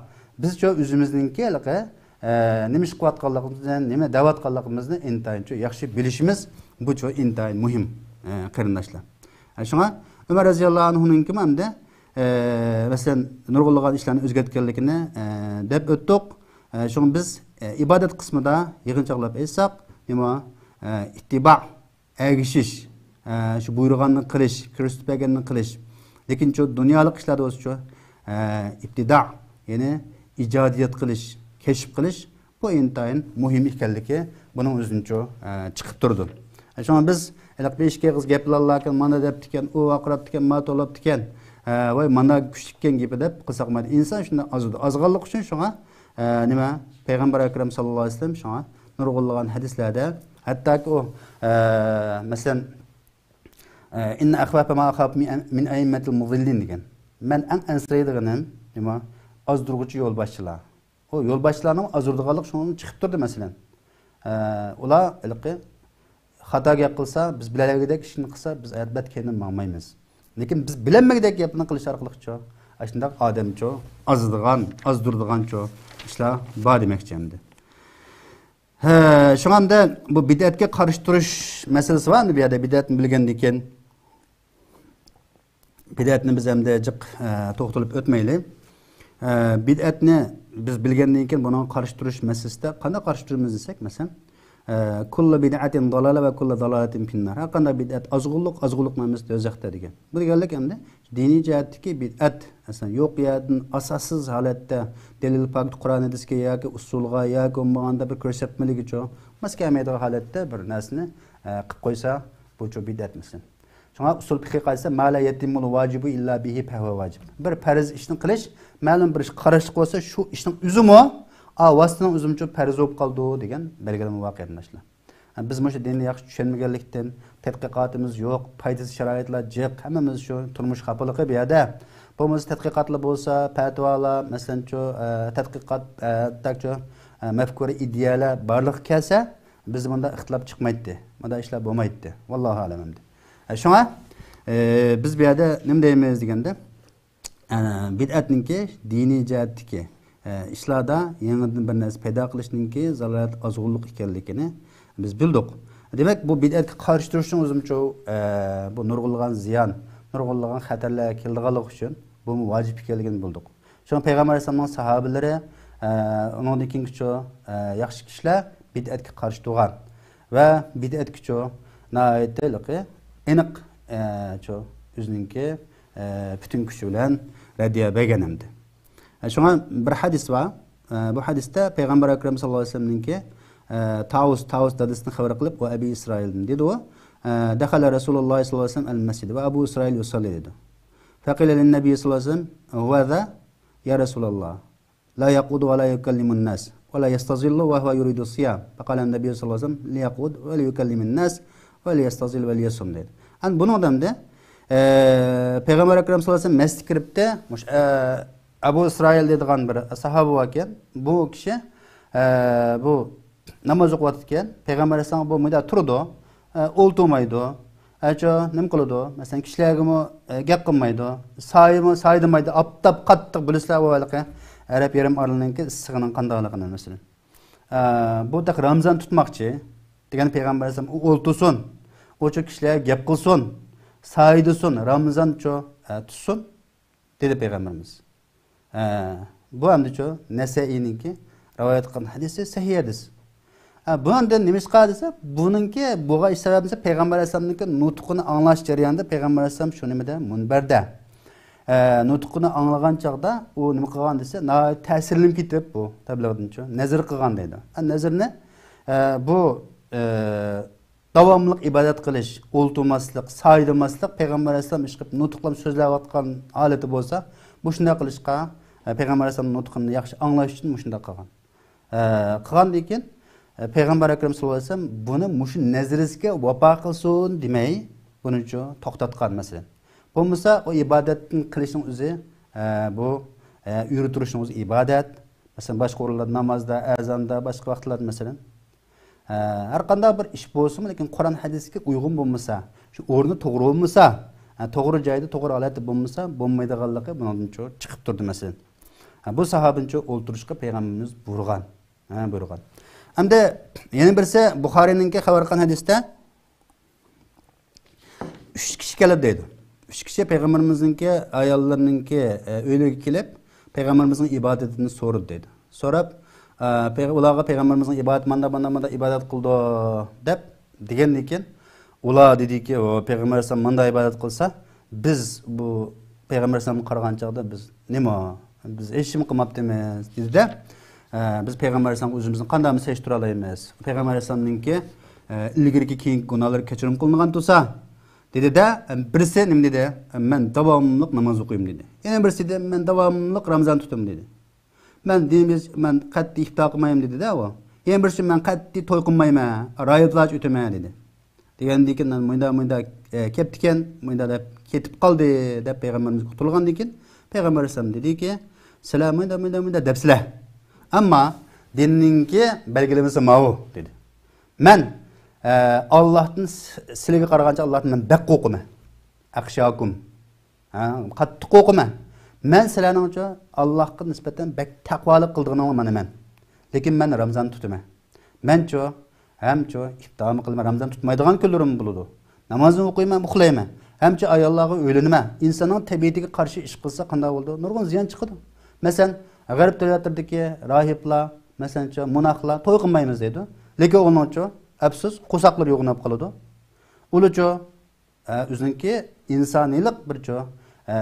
بىزچۇ ئۆزىمىزنىڭكى ھېلىقى، ئە، نېمە ئىش قىلىۋاتقانلىقىمىزنى، نېمە دەۋاتقانلىقىمىزنى ئىنتايىنچۇ ياخشى بىلىشىمىز، بۇچۇ ئىنتايىن مۇھىم، ئە، قېرىنداشلار. ئە، شۇڭا ئۆمەر رەزىياللاھۇ ئەنھۇنىڭكىمۇ ئەمدى، ئە، مەسىلەن، نۇرغۇنلىغان ئىشلارنى ئۆزگەرتكەنلىكىنى، ئە، دەپ ئۆتتۇق. ئە، شۇڭا بىز، ئە، ئىبادەت قىسمىدا يىغىنچاقلاپ ئېيتساق، نېمە، ئە، ئىتتىبا، ئەگىشىش، ئە، شۇ بۇيرۇغاننى قىلىش، كۆرسىتىپ بەرگەننى قىلىش. لېكىن شۇ دۇنيالىق ئىشلاردا بولسىچۇ، ئە، ئىبتىدا، يەنى ئىجادىيەت قىلىش، كەشىپ قىلىش، بۇ ئىنتايىن مۇھىم ئىكەنلىكى بۇنىڭ ئۆزىدىنچۇ، ئە، چىقىپ تۇرىدۇ. ئە، شۇڭا بىز ھېلىقى بىر ئىككى ئېغىز گەپ بىلەنلەركەن، مانا دەپتىكەن، ئۇ ۋارقىراپتىكەن، ما توۋلاپتىكەن، ئە، ۋاي مانا كۈچلۈككەن گېپى دەپ قىلساق مايدا. ئىنسان شۇنداق ئازىدۇ. ئازغانلىقى ئۈچۈن شۇڭا، ئە، نېمە، پەيغەمبەر ئەكرەم ساللاللاھۇ ئەلەيھى ۋەسەللەم شۇڭا نۇرغۇنلىغان ھەدىسلەردە، ھەتتاكى ئۇ، ئە، مەسىلەن، ئە، «ئىننە ئەخۋەفە ما ئەخاف مىن، مىن ئەئىممەتىل مۇزىللىن» دېگەن. مەن ئەڭ ئەنسىرەيدىغىنىم نېمە؟ ئازدۇرغۇچى يولباشچىلار. ئۇ يولباشچىلارنىڭ ئازدۇرىدىغانلىقى شۇنىڭدىن چىقىپ تۇردى، مەسىلەن. ئە، ئۇلار ھېلىقى خاتا گەپ قىلسا، بىز بىلەلىگۈدەك ئىشنى قىلسا، بىز ئەلبەتتە كەينىدىن ماڭمايمىز. لېكىن بىز بىلەلمىگۈدەك گەپنى قىلىش ئارقىلىقچۇ، ئاشۇنداق ئادەمچۇ، ئازىدىغان، ئازدۇرىدىغانچۇ ئىشلار بار دېمەكچى ئەمدى. ھە، شۇڭا ئەمدى بۇ بىدئەتكە قارشى تۇرۇش مەسىلىسى بار ئەمدى بۇ يەردە، بىدئەتنى بىلگەندىن كېيىن. بىدئەتنى بىز ئەمدى جىق، ئە، توختىلىپ ئۆتمەيلى. ئە، بىدئەتنى بىز بىلگەندىن كېيىن بۇنىڭغا قارشى تۇرۇش مەسىلىسىدە قانداق قارشى تۇرىمىز دېسەك، مەسىلەن، ئە، «كۇللۇ بىدئەتىن دالالە ۋە كۇللۇ دالالەتىن فىننار». ھەر قانداق بىدئەت ئازغۇنلۇق، ئازغۇنلۇق نېمىسى دوزاختا دېگەن. بۇ دېگەنلىك ئەمدى دىنىي جەھەتتىكى بىدئەت، مەسىلەن، يوق يەردىن ئاساسسىز ھالەتتە دەلىل پاكىت قۇرئان ھەدىسكە ياكى ئۇسسۇلغا ياكى بولمىغاندا بىر كۆرسەتمىلىكىچۇ، ماس كەلمەيدىغان ھالەتتە بىر نەرسىنى، ئە، قىلىپ قويسا، بۇچۇ بىدئەت مەسىلەن. شۇڭا ئۇسۇل پىقھى قائىدىسىدە، «ما لا يەتىممۇل ۋاجىبۇ ئىللا بىھى فەھۇۋە ۋاجىب». بىر پەرز ئىشنى قىلىش مەلۇم بىر ئىشقا قاراشلىق بولسا، شۇ ئىشنىڭ ئۆزىمۇ، ئا، ۋاسىتىنىڭ ئۆزىمۇچۇ پەرز بولۇپ قالىدۇ دېگەن بەلگىلىمە بار قېرىنداشلار. بىز مۇشۇ دىننى ياخشى چۈشەنمىگەنلىكتىن، تەتقىقاتىمىز يوق، پايدىسىز شارائىتلار جىق، ھەممىمىز شۇ تۇرمۇش خاپىلىقى بۇ يەردە. بولمىسا تەتقىقاتلار بولسا، پەتىۋالار، مەسىلەنچۇ، ئە، تەتقىقات، ئە، تەكچۇ، ئە، مەپكۇرە ئىدىيەلەر بارلىققا كەلسە، بىزدە بۇنداق ئىختىلاپ چىقمايتتى. بۇنداق ئىشلار بولمايتتى. ۋاللاھۇ ئەلەم ئەمدى. ئە، شۇڭا، ئە، بىز بۇ يەردە نېمە دەيمىز دېگەندە، ئە، بىدئەتنىڭكى دىنىي جەھەتتىكى، ئە، ئىشلاردا يېڭىدىن بىر نەرسە پەيدا قىلىشنىڭكى زالالەت ئازغۇنلۇق ئىكەنلىكىنى بىز بىلدۇق. دېمەك، بۇ بىدئەتكە قارشى تۇرۇشنىڭ ئۆزىمۇچۇ، ئە، بۇ نۇرغۇنلىغان زىيان، نۇرغۇنلىغان خەتەرلەر كېلىدىغانلىقى ئۈچۈن بۇمۇ ۋاجىپ ئىكەنلىكىنى بىلدۇق. شۇڭا پەيغەمبەر ئەلەيھىسسالامنىڭ ساھابىلىرى، ئە، ئۇنىڭدىن كېيىنكىچۇ، ئە، ياخشى كىشىلەر بىدئەتكە قارشى تۇرغان ۋە بىدئەتكىچۇ ناھايىتى ھېلىقى ئېنىق، ئە، چۇ ئۆزىنىڭكى، ئە، پۈتۈن كۈچى بىلەن رەددىيە بەرگەن ئەمدى. ئە، شۇڭا بىر ھەدىس بار. ئە، بۇ ھەدىستە پەيغەمبەر ئەكرەم ساللاللاھۇ ئەلەيھى ۋەسەللەمنىڭكى، ئە، تاۋۇس، تاۋۇس دادىسىدىن خەۋەر قىلىپ، «ۋە ئەبى ئىسرائىلدىن» دېدى ئۇ. ئە، «دەخەلە رەسۇلۇللاھى ساللاللاھۇ ئەلەيھى ۋەسەللەم ئەل مەسجىد ۋە ئەبۇ ئىسرائىل يۇسەللى» دېدى. فقيل للنبي صلى الله عليه وسلم: هو ذا يا رسول الله، لا يقعد ولا يكلم الناس ولا يستظل وهو يريد الصيام. فقال النبي صلى الله عليه وسلم: ليقعد وليكلم الناس وليستظل وليصم دەيدۇ. ئەنە بۇنىڭدا ئەمدى، ئە، پەيغەمبەر ئەكرەم ساللاللاھۇ ئەلەيھى ۋەسەللەم مەسچىتكە كىرىپتۇ. مۇش-، ئە، ئەبۇ ئىسرائىل دەيدىغان بىر ساھابە باركەن. بۇ كىشى، ئە، بۇ ناماز ئوقۇۋاتىدىكەن. پەيغەمبەر ئەلەيھىسسالام بۇ مۇنداق تۇرىدۇ، ئە، ئولتۇرمايدۇ. ئەچۇ نېمە قىلىدۇ؟ مەسىلەن، كىشىلەرگىمۇ، ئە، گەپ قىلمايدۇ. سايىمۇ، سايىدىمايدۇ. ئاپتاپ قاتتىق بىلىسىلەر ئۇ ھېلىقى ئەرەب يېرىم ئارىلىنىڭكى ئىسسىقىنىڭ قانداقلىقىنى مەسىلەن. ئە، بۇ تېخى رامىزان تۇتماقچى دېگەن پەيغەمبەر ئەلەيھىسسالام ئۇ ئولتۇرسۇن. ئۇچۇ كىشىلەرگە گەپ قىلسۇن. سايىدىسۇن. رامىزانچۇ، ئە، تۇتسۇن. دېدى پەيغەمبىرىمىز. ھە، بۇ ئەمدىچۇ نەسەئىينىڭكى رىۋايەت قىلغان ھەدىسى سەھىھ ھەدىس. ھە، بۇ ئەمدى نېمىشقا دېسە، بۇنىڭكى بولغان ئىش سەۋەبىسى پەيغەمبەر ئەلەيھىسسالامنىڭكى نۇتقىنى ئاڭلاش جەريانىدا پەيغەمبەر ئەلەيھىسسالام شۇ نېمىدە، مۇنبەردە. ھە، نۇتقىنى ئاڭلىغان چاغدا ئۇ نېمە قىلغان دېسە، ناھايىتى تەسىرلىنىپ كېتىپ بۇ تەبلىغدىنچۇ نەزىر قىلغان دەيدۇ. ھە، نەزىرنى، ھە، بۇ، ھە، داۋاملىق ئىبادەت قىلىش، ئولتۇرماسلىق، سايىدىماسلىق، پەيغەمبەر ئەلەيھىسسالام ئىشقىلىپ نۇتۇقلاپ سۆزلەۋاتقان ھالىتى بولسا، مۇشۇنداق قىلىشقا، ئە، پەيغەمبەر ئەلەيھىسسالامنىڭ نۇتقىنى ياخشى ئاڭلاش ئۈچۈن مۇشۇنداق قىلغان. ئە، قىلغاندىن كېيىن، ئە، پەيغەمبەر ئەكرەم ساللاللاھۇ ئەلەيھى ۋەسەللەم بۇنى مۇشۇ نەزىرىسىگە ۋاپا قىلسۇن دېمەي، بۇنىچۇ توختاتقان، مەسىلەن. بولمىسا، ئۇ ئىبادەتنى قىلىشنىڭ ئۆزى، ئە، بۇ، ئە، ئۆرە تۇرۇشنىڭ ئۆزى ئىبادەت. مەسىلەن، باشقا ئورۇنلاردا، نامازدا، ئەزاندا، باشقا ۋاقىتلاردا، مەسىلەن. ئە، ھەر قانداق بىر ئىش بولسىمۇ، لېكىن قۇرئان ھەدىسكە ئۇيغۇن بولمىسا، شۇ ئورنى توغرا بولمىسا، ئە، توغرا جايدا، توغرا ھالەتتە بولمىسا، بولمايدىغانلىقى بۇنىڭدىن چىقىپ تۇرىدۇ، مەسىلەن. ئە، بۇ ساھابىنى ئولتۇرۇشقا پەيغەمبىرىمىز بۇيرۇغان. ھە، بۇيرۇغان. ئەمدى يەنە بىرسى، بۇخارىينىڭكى خەۋەر قىلغان ھەدىستە، ئۈچ كىشى كەلدى دەيدۇ. ئۈچ كىشى پەيغەمبىرىمىزنىڭكى ئاياللىرىنىڭكى، ئە، ئۆيلىرىگە كېلىپ، پەيغەمبىرىمىزنىڭ ئىبادىتىنى سورىدى دەيدۇ. سوراپ، ئە، پەيغە-، ئۇلارغا پەيغەمبىرىمىزنىڭ ئىبادىتى مانداق، مانداق، مانداق ئىبادەت قىلىدۇ دەپ دېگەندىن كېيىن، ئۇلار دېدىكى، «ئۇ پەيغەمبەر ئەلەيھىسسالام مانداق ئىبادەت قىلسا، بىز بۇ پەيغەمبەر ئەلەيھىسسالامغا قارىغان چاغدا بىز نېمە؟ بىز ھېچنېمە قىلماپتىمىز» دېدى-دە، ئە، «بىز پەيغەمبەر ئەلەيھىسسالامغا ئۆزىمىزنى قانداقمۇ سېلىشتۇرالايمىز؟ پەيغەمبەر ئەلەيھىسسالامنىڭكى، ئە، ئىلگىرىكى كېيىنكى گۇناھلىرى كەچۈرۈم قىلىنغان تۇرسا» دېدى-دە، ئە، بىرسى نېمە دېدى؟ «مەن داۋاملىق ناماز ئوقۇيمەن» دېدى. يەنە بىرسى دېدى، «مەن داۋاملىق رامىزان تۇتىمەن» دېدى. «مەن دىنىمىز، مەن قەتئىي ئىپتار قىلمايمەن» دېدى-دە ئۇ. يەنە بىرسى، «مەن قەتئىي توي قىلمايمەن، رايىبلارچە ئۆتىمەن» دېدى. دېگەندىن كېيىن، مۇنداق، مۇنداق، ئە، كەپتىكەن، مۇنداق دەپ كېتىپ قالدى دەپ پەيغەمبىرىمىزگە ئۇقتۇرغاندىن كېيىن، پەيغەمبەر ئەلەيھىسسالام دېدىكى، «سىلەر مۇنداق، مۇنداق، مۇنداق دەپسىلەر. ئەمما دىننىڭكى بەلگىلىمىسى ماۋۇ» دېدى. «مەن، ئە، ئاللاھتىن س-، سىلىگە قارىغانچە ئاللاھتىن مەن بەك قورقىمەن. ئەخشاكۇم. ھە، قاتتىق قورقىمەن. مەن سىلەرنىڭچۇ ئاللاھقا نىسبەتەن بەك تەقۋالىق قىلىدىغىنىڭلار مانا مەن. لېكىن مەن رامزان تۇتىمەن. مەنچۇ، ھەمچۇ ئىپتارمۇ قىلىمەن، رامزان تۇتمايدىغان كۈنلىرىممۇ بولىدۇ. نامازنى ئوقۇيمەن، ئۇخلايمەن. ھەمچۇ ئاياللارغا ئۆيلىنىمەن.» ئىنساننىڭ تەبىئىتىگە قارشى ئىش قىلسا قانداق بولىدۇ؟ نۇرغۇن زىيان چىقىدۇ. مەسىلەن، غەرب دۆلەتلىرىدىكى راھىبلار، مەسىلەنچۇ، موناخلار توي قىلمايمىز دەيدۇ. لېكىن ئۇنىڭچۇ، ئەپسۇس، قورساقلىرى يوغىناپ قالىدۇ. ئۇلارچۇ، ئە، ئۆزىنىڭكى ئىنسانىيلىق بىرچۇ، ئە،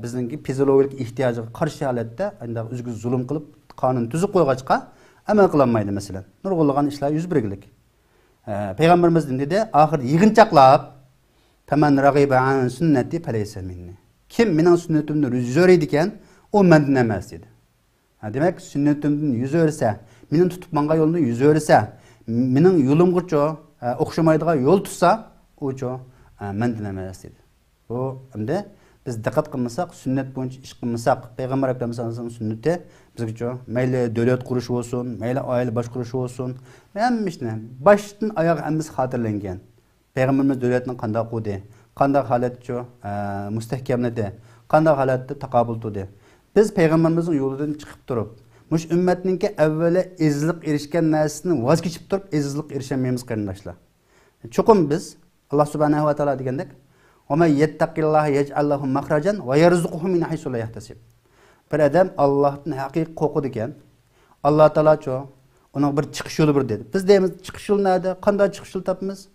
بىزنىڭكى فىزىولوگىيىلىك ئېھتىياجىغا قارشى ھالەتتە، ئانداق ئۆزىگە زۇلۇم قىلىپ، قانۇن تۈزۈپ قويغاچقا، ئەمەل قىلالمايدۇ، مەسىلەن. نۇرغۇنلىغان ئىشلار يۈز بەرگىلىك. ئە، پەيغەمبىرىمىز نېمە دېدى؟ ئاخىرىدا يىغىنچاقلاپ، «فەمەن رەغىبە ئەن سۈننەتى فەلەيسە مىننى.» كىم مېنىڭ سۈننىتىمدىن يۈز ئۆرۈيدىكەن، ئۇ مەندىن ئەمەس، دېدى. ھە، دېمەك، سۈننىتىمدىن يۈز ئۆرۈسە، مېنىڭ تۇتۇپ ماڭغان يولۇمدىن يۈز ئۆرۈسە، مېنىڭ يولۇمغىچۇ، ئە، ئوخشىمايدىغان يول تۇتسا، ئۇچۇ، ئە، مەندىن ئەمەس، دېدى. بۇ ئەمدى بىز دىققەت قىلمىساق، سۈننەت بويىچە ئىش قىلمىساق، پەيغەمبەر ئەكرەم سەللەللاھۇ ئەلەيھى ۋەسەللەم سۈننىتى بىزگىچۇ، مەيلى دۆلەت قۇرۇش بولسۇن، مەيلى ئائىلە باشقۇرۇش بولسۇن، ھەممە ئىشنى باشتىن ئاياغ ھەممىسى خاتىرىلەنگەن. پەيغەمبىرىمىز دۆلەتنى قانداق قۇردى؟ قانداق ھالەتتىچۇ، ئە، مۇستەھكەملىدى؟ قانداق ھالەتتە تاقابىل تۇردى؟ بىز پەيغەمبىرىمىزنىڭ يولىدىن چىقىپ تۇرۇپ، مۇشۇ ئۈممەتنىڭكى ئەۋۋەلى ئېزىزلىققا ئېرىشكەن نەرسىسىدىن ۋاز كېچىپ تۇرۇپ، ئېزىزلىققا ئېرىشەلمەيمىز، قېرىنداشلار. چوقۇم بىز، ئاللا سۇبھانەھۇ ۋە تائالا دېگەندەك، «ۋە مەن يەتتەقىللاھە يەجئەل لەھۇ مەخرەجەن ۋە يەرزۇقھۇ مىن ھەيسۇ لا يەھتەسىب.» بىر ئادەم ئاللاھتىن ھەقىقىي قورقىدىكەن، ئاللا تائالاچۇ ئۇنىڭغا بىر چىقىش يولى بار دېدى. بىز دەيمىز، چىقىش يولى نەدە؟ قانداق چىقىش يولى تاپىمىز؟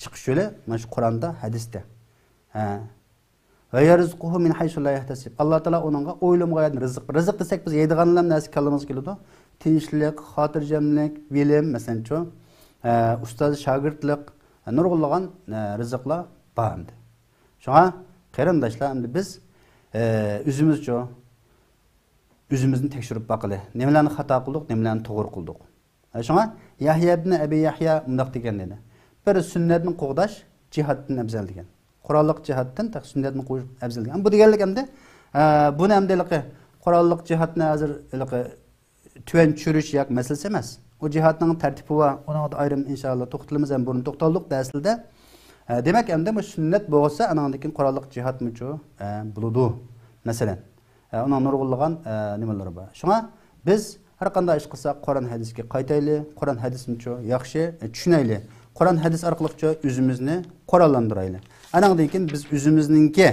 چىقىش يولى مانا شۇ قۇرئاندا، ھەدىستە. ھە. «ۋە يەرزۇقھۇ مىن ھەيسۇ لا يەھتەسىب.» ئاللا تائالا ئۇنىڭغا ئويلىمىغان يەردىن رىزىق. رىزىق دېسەك، بىز يەيدىغانلا نەرسە كاللىمىزغا كېلىدۇ. تىنچلىق، خاتىرجەملىك، بىلىم، مەسىلەنچۇ، ئە، ئۇستاز شاگىرتلىق، نۇرغۇنلىغان، ئە، رىزىقلار بار ئەمدى. شۇڭا قېرىنداشلار، ئەمدى بىز، ئە، ئۆزىمىزچۇ، ئۆزىمىزنى تەكشۈرۈپ باقىلى. نېمىلەرنى خاتا قىلدۇق، نېمىلەرنى توغرا قىلدۇق؟ ھە، شۇڭا يەھيا ئىبنى ئەبى يەھيا مۇنداق دېگەن ئىدى، «بىر سۈننەتنى قوغداش جىھادتىن ئەۋزەل» دېگەن. قوراللىق جىھادتىن تېخى سۈننەتنى قوغداش ئەۋزەل دېگەن. بۇ دېگەنلىك ئەمدى، ئە، بۇنى ئەمدى ھېلىقى قوراللىق جىھادنى ھازىر ھېلىقى تۆۋەن چۈشۈرۈش ياكى مەسىلىسى ئەمەس. ئۇ جىھادنىڭ تەرتىپى بار، ئۇنىڭدا ئايرىم ئىنشائاللا توختىلىمىز، ھەم بۇرۇن توختالدۇق دەرسلىدە. ئە، دېمەك، ئەمدى بۇ سۈننەت بولسا، ئانىڭدىن كېيىن قوراللىق جىھادمۇچۇ، ئە، بولىدۇ، مەسىلەن. ئە، ئۇنىڭ نۇرغۇنلىغان، ئە، نېمىلىرى بار. شۇڭا بىز ھەر قانداق ئىش قىلساق، قۇرئان ھەدىسكە قايتايلى. قۇرئان ھەدىسنىچۇ ياخشى، ئە، چۈشىنەيلى. قۇرئان ھەدىس ئارقىلىقچۇ ئۆزىمىزنى قوراللاندۇرايلى. ئانىڭدىن كېيىن بىز ئۆزىمىزنىڭكى،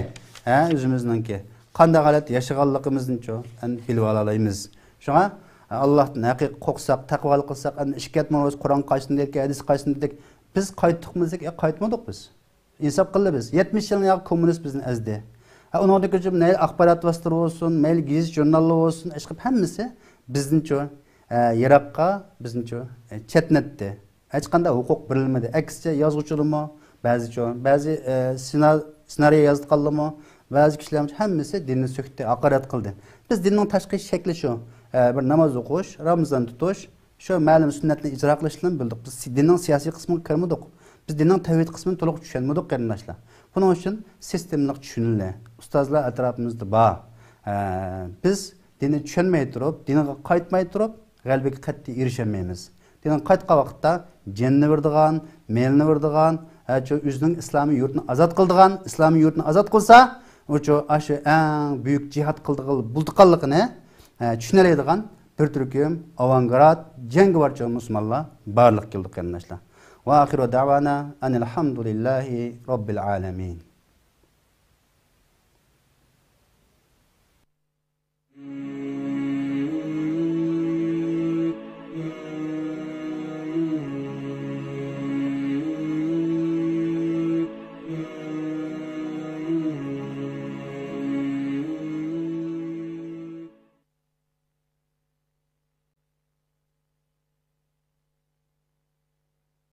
ھە، ئۆزىمىزنىڭكى قانداق ھالەتتە ياشىغانلىقىمىزنىچۇ ئەمدى بىلىۋالالايمىز. شۇڭا، ئە، ئاللاھتىن ھەقىقىي قورقساق، تەقۋالىق قىلساق، ئەمدى ئىككى ئەتمىروز قۇرئان قايسىنى دېدىكى، ھەدىس قايسىنى دېدىكى، بىز قايتتۇقمۇ دېسەك، ئە، قايتمىدۇق بىز. ئىنساپ قىلدى بىز. يەتمىش يىلنى ياقى كوممۇنىست بىزنى ئەزدى. ھە، ئۇنىڭدىن كېيىن مەيلى ئاخبارات ۋاسىتىلىرى بولسۇن، مەيلى گېزىت ژۇرناللار بولسۇن، ئىشقىلىپ ھەممىسى بىزنىچۇ، ئە، يىراققا، بىزنىچۇ، ئە، چەتنەتتى. ھېچقانداق ھوقۇق بېرىلمىدى. ئەكسىچە يازغۇچىلارمۇ، بەزىچۇ، بەزى، ئە، سېنا-، سېنارىي يازىدىغانلارمۇ، بەزى كىشىلەر ھەممىسى دىننى سۆكتى، ھاقارەت قىلدى. بىز دىننىڭ تاشقى شەكلى شۇ. ئە، بىر ناماز ئوقۇش، رامىزان تۇتۇش، شۇ مەلۇم سۈننەتنى ئىجرا قىلىش بىلەن بىلدۇق. بىز دىننىڭ سىياسىي قىسمىغا كىرمىدۇق. بىز دىننىڭ تەۋھىد قىسمىنى تولۇق چۈشەنمىدۇق، قېرىنداشلار. بۇنىڭ ئۈچۈن سىستېمىلىق چۈشىنىلى. ئۇستازلار ئەتراپىمىزدا بار. ئە، بىز دىننى چۈشەنمەي تۇرۇپ، دىنغا قايتماي تۇرۇپ، غەلىبىگە قەتئىي ئېرىشەلمەيمىز. دىنغا قايتقان ۋاقىتتا جېنىنى بېرىدىغان، مېلىنى بېرىدىغان، ھە، شۇ ئۆزىنىڭ ئىسلامىي يۇرتىنى ئازاد قىلىدىغان، ئىسلامىي يۇرتىنى ئازاد قىلسا، ئۇچۇ ئاشۇ ئەڭ بۈيۈك جىھاد قىلىدىغان بولىدىغانلىقىنى، ھە، چۈشىنەلەيدىغان بىر تۈركۈم ئاۋانگارت، جەڭگىۋارچى مۇسۇلمانلار بارلىققا كېلىدۇ، قېرىنداشلار. ۋە ئاخىرۇ دەۋانا ئەنىل ھەمدۇلىللاھى رەببىل ئالەمىن.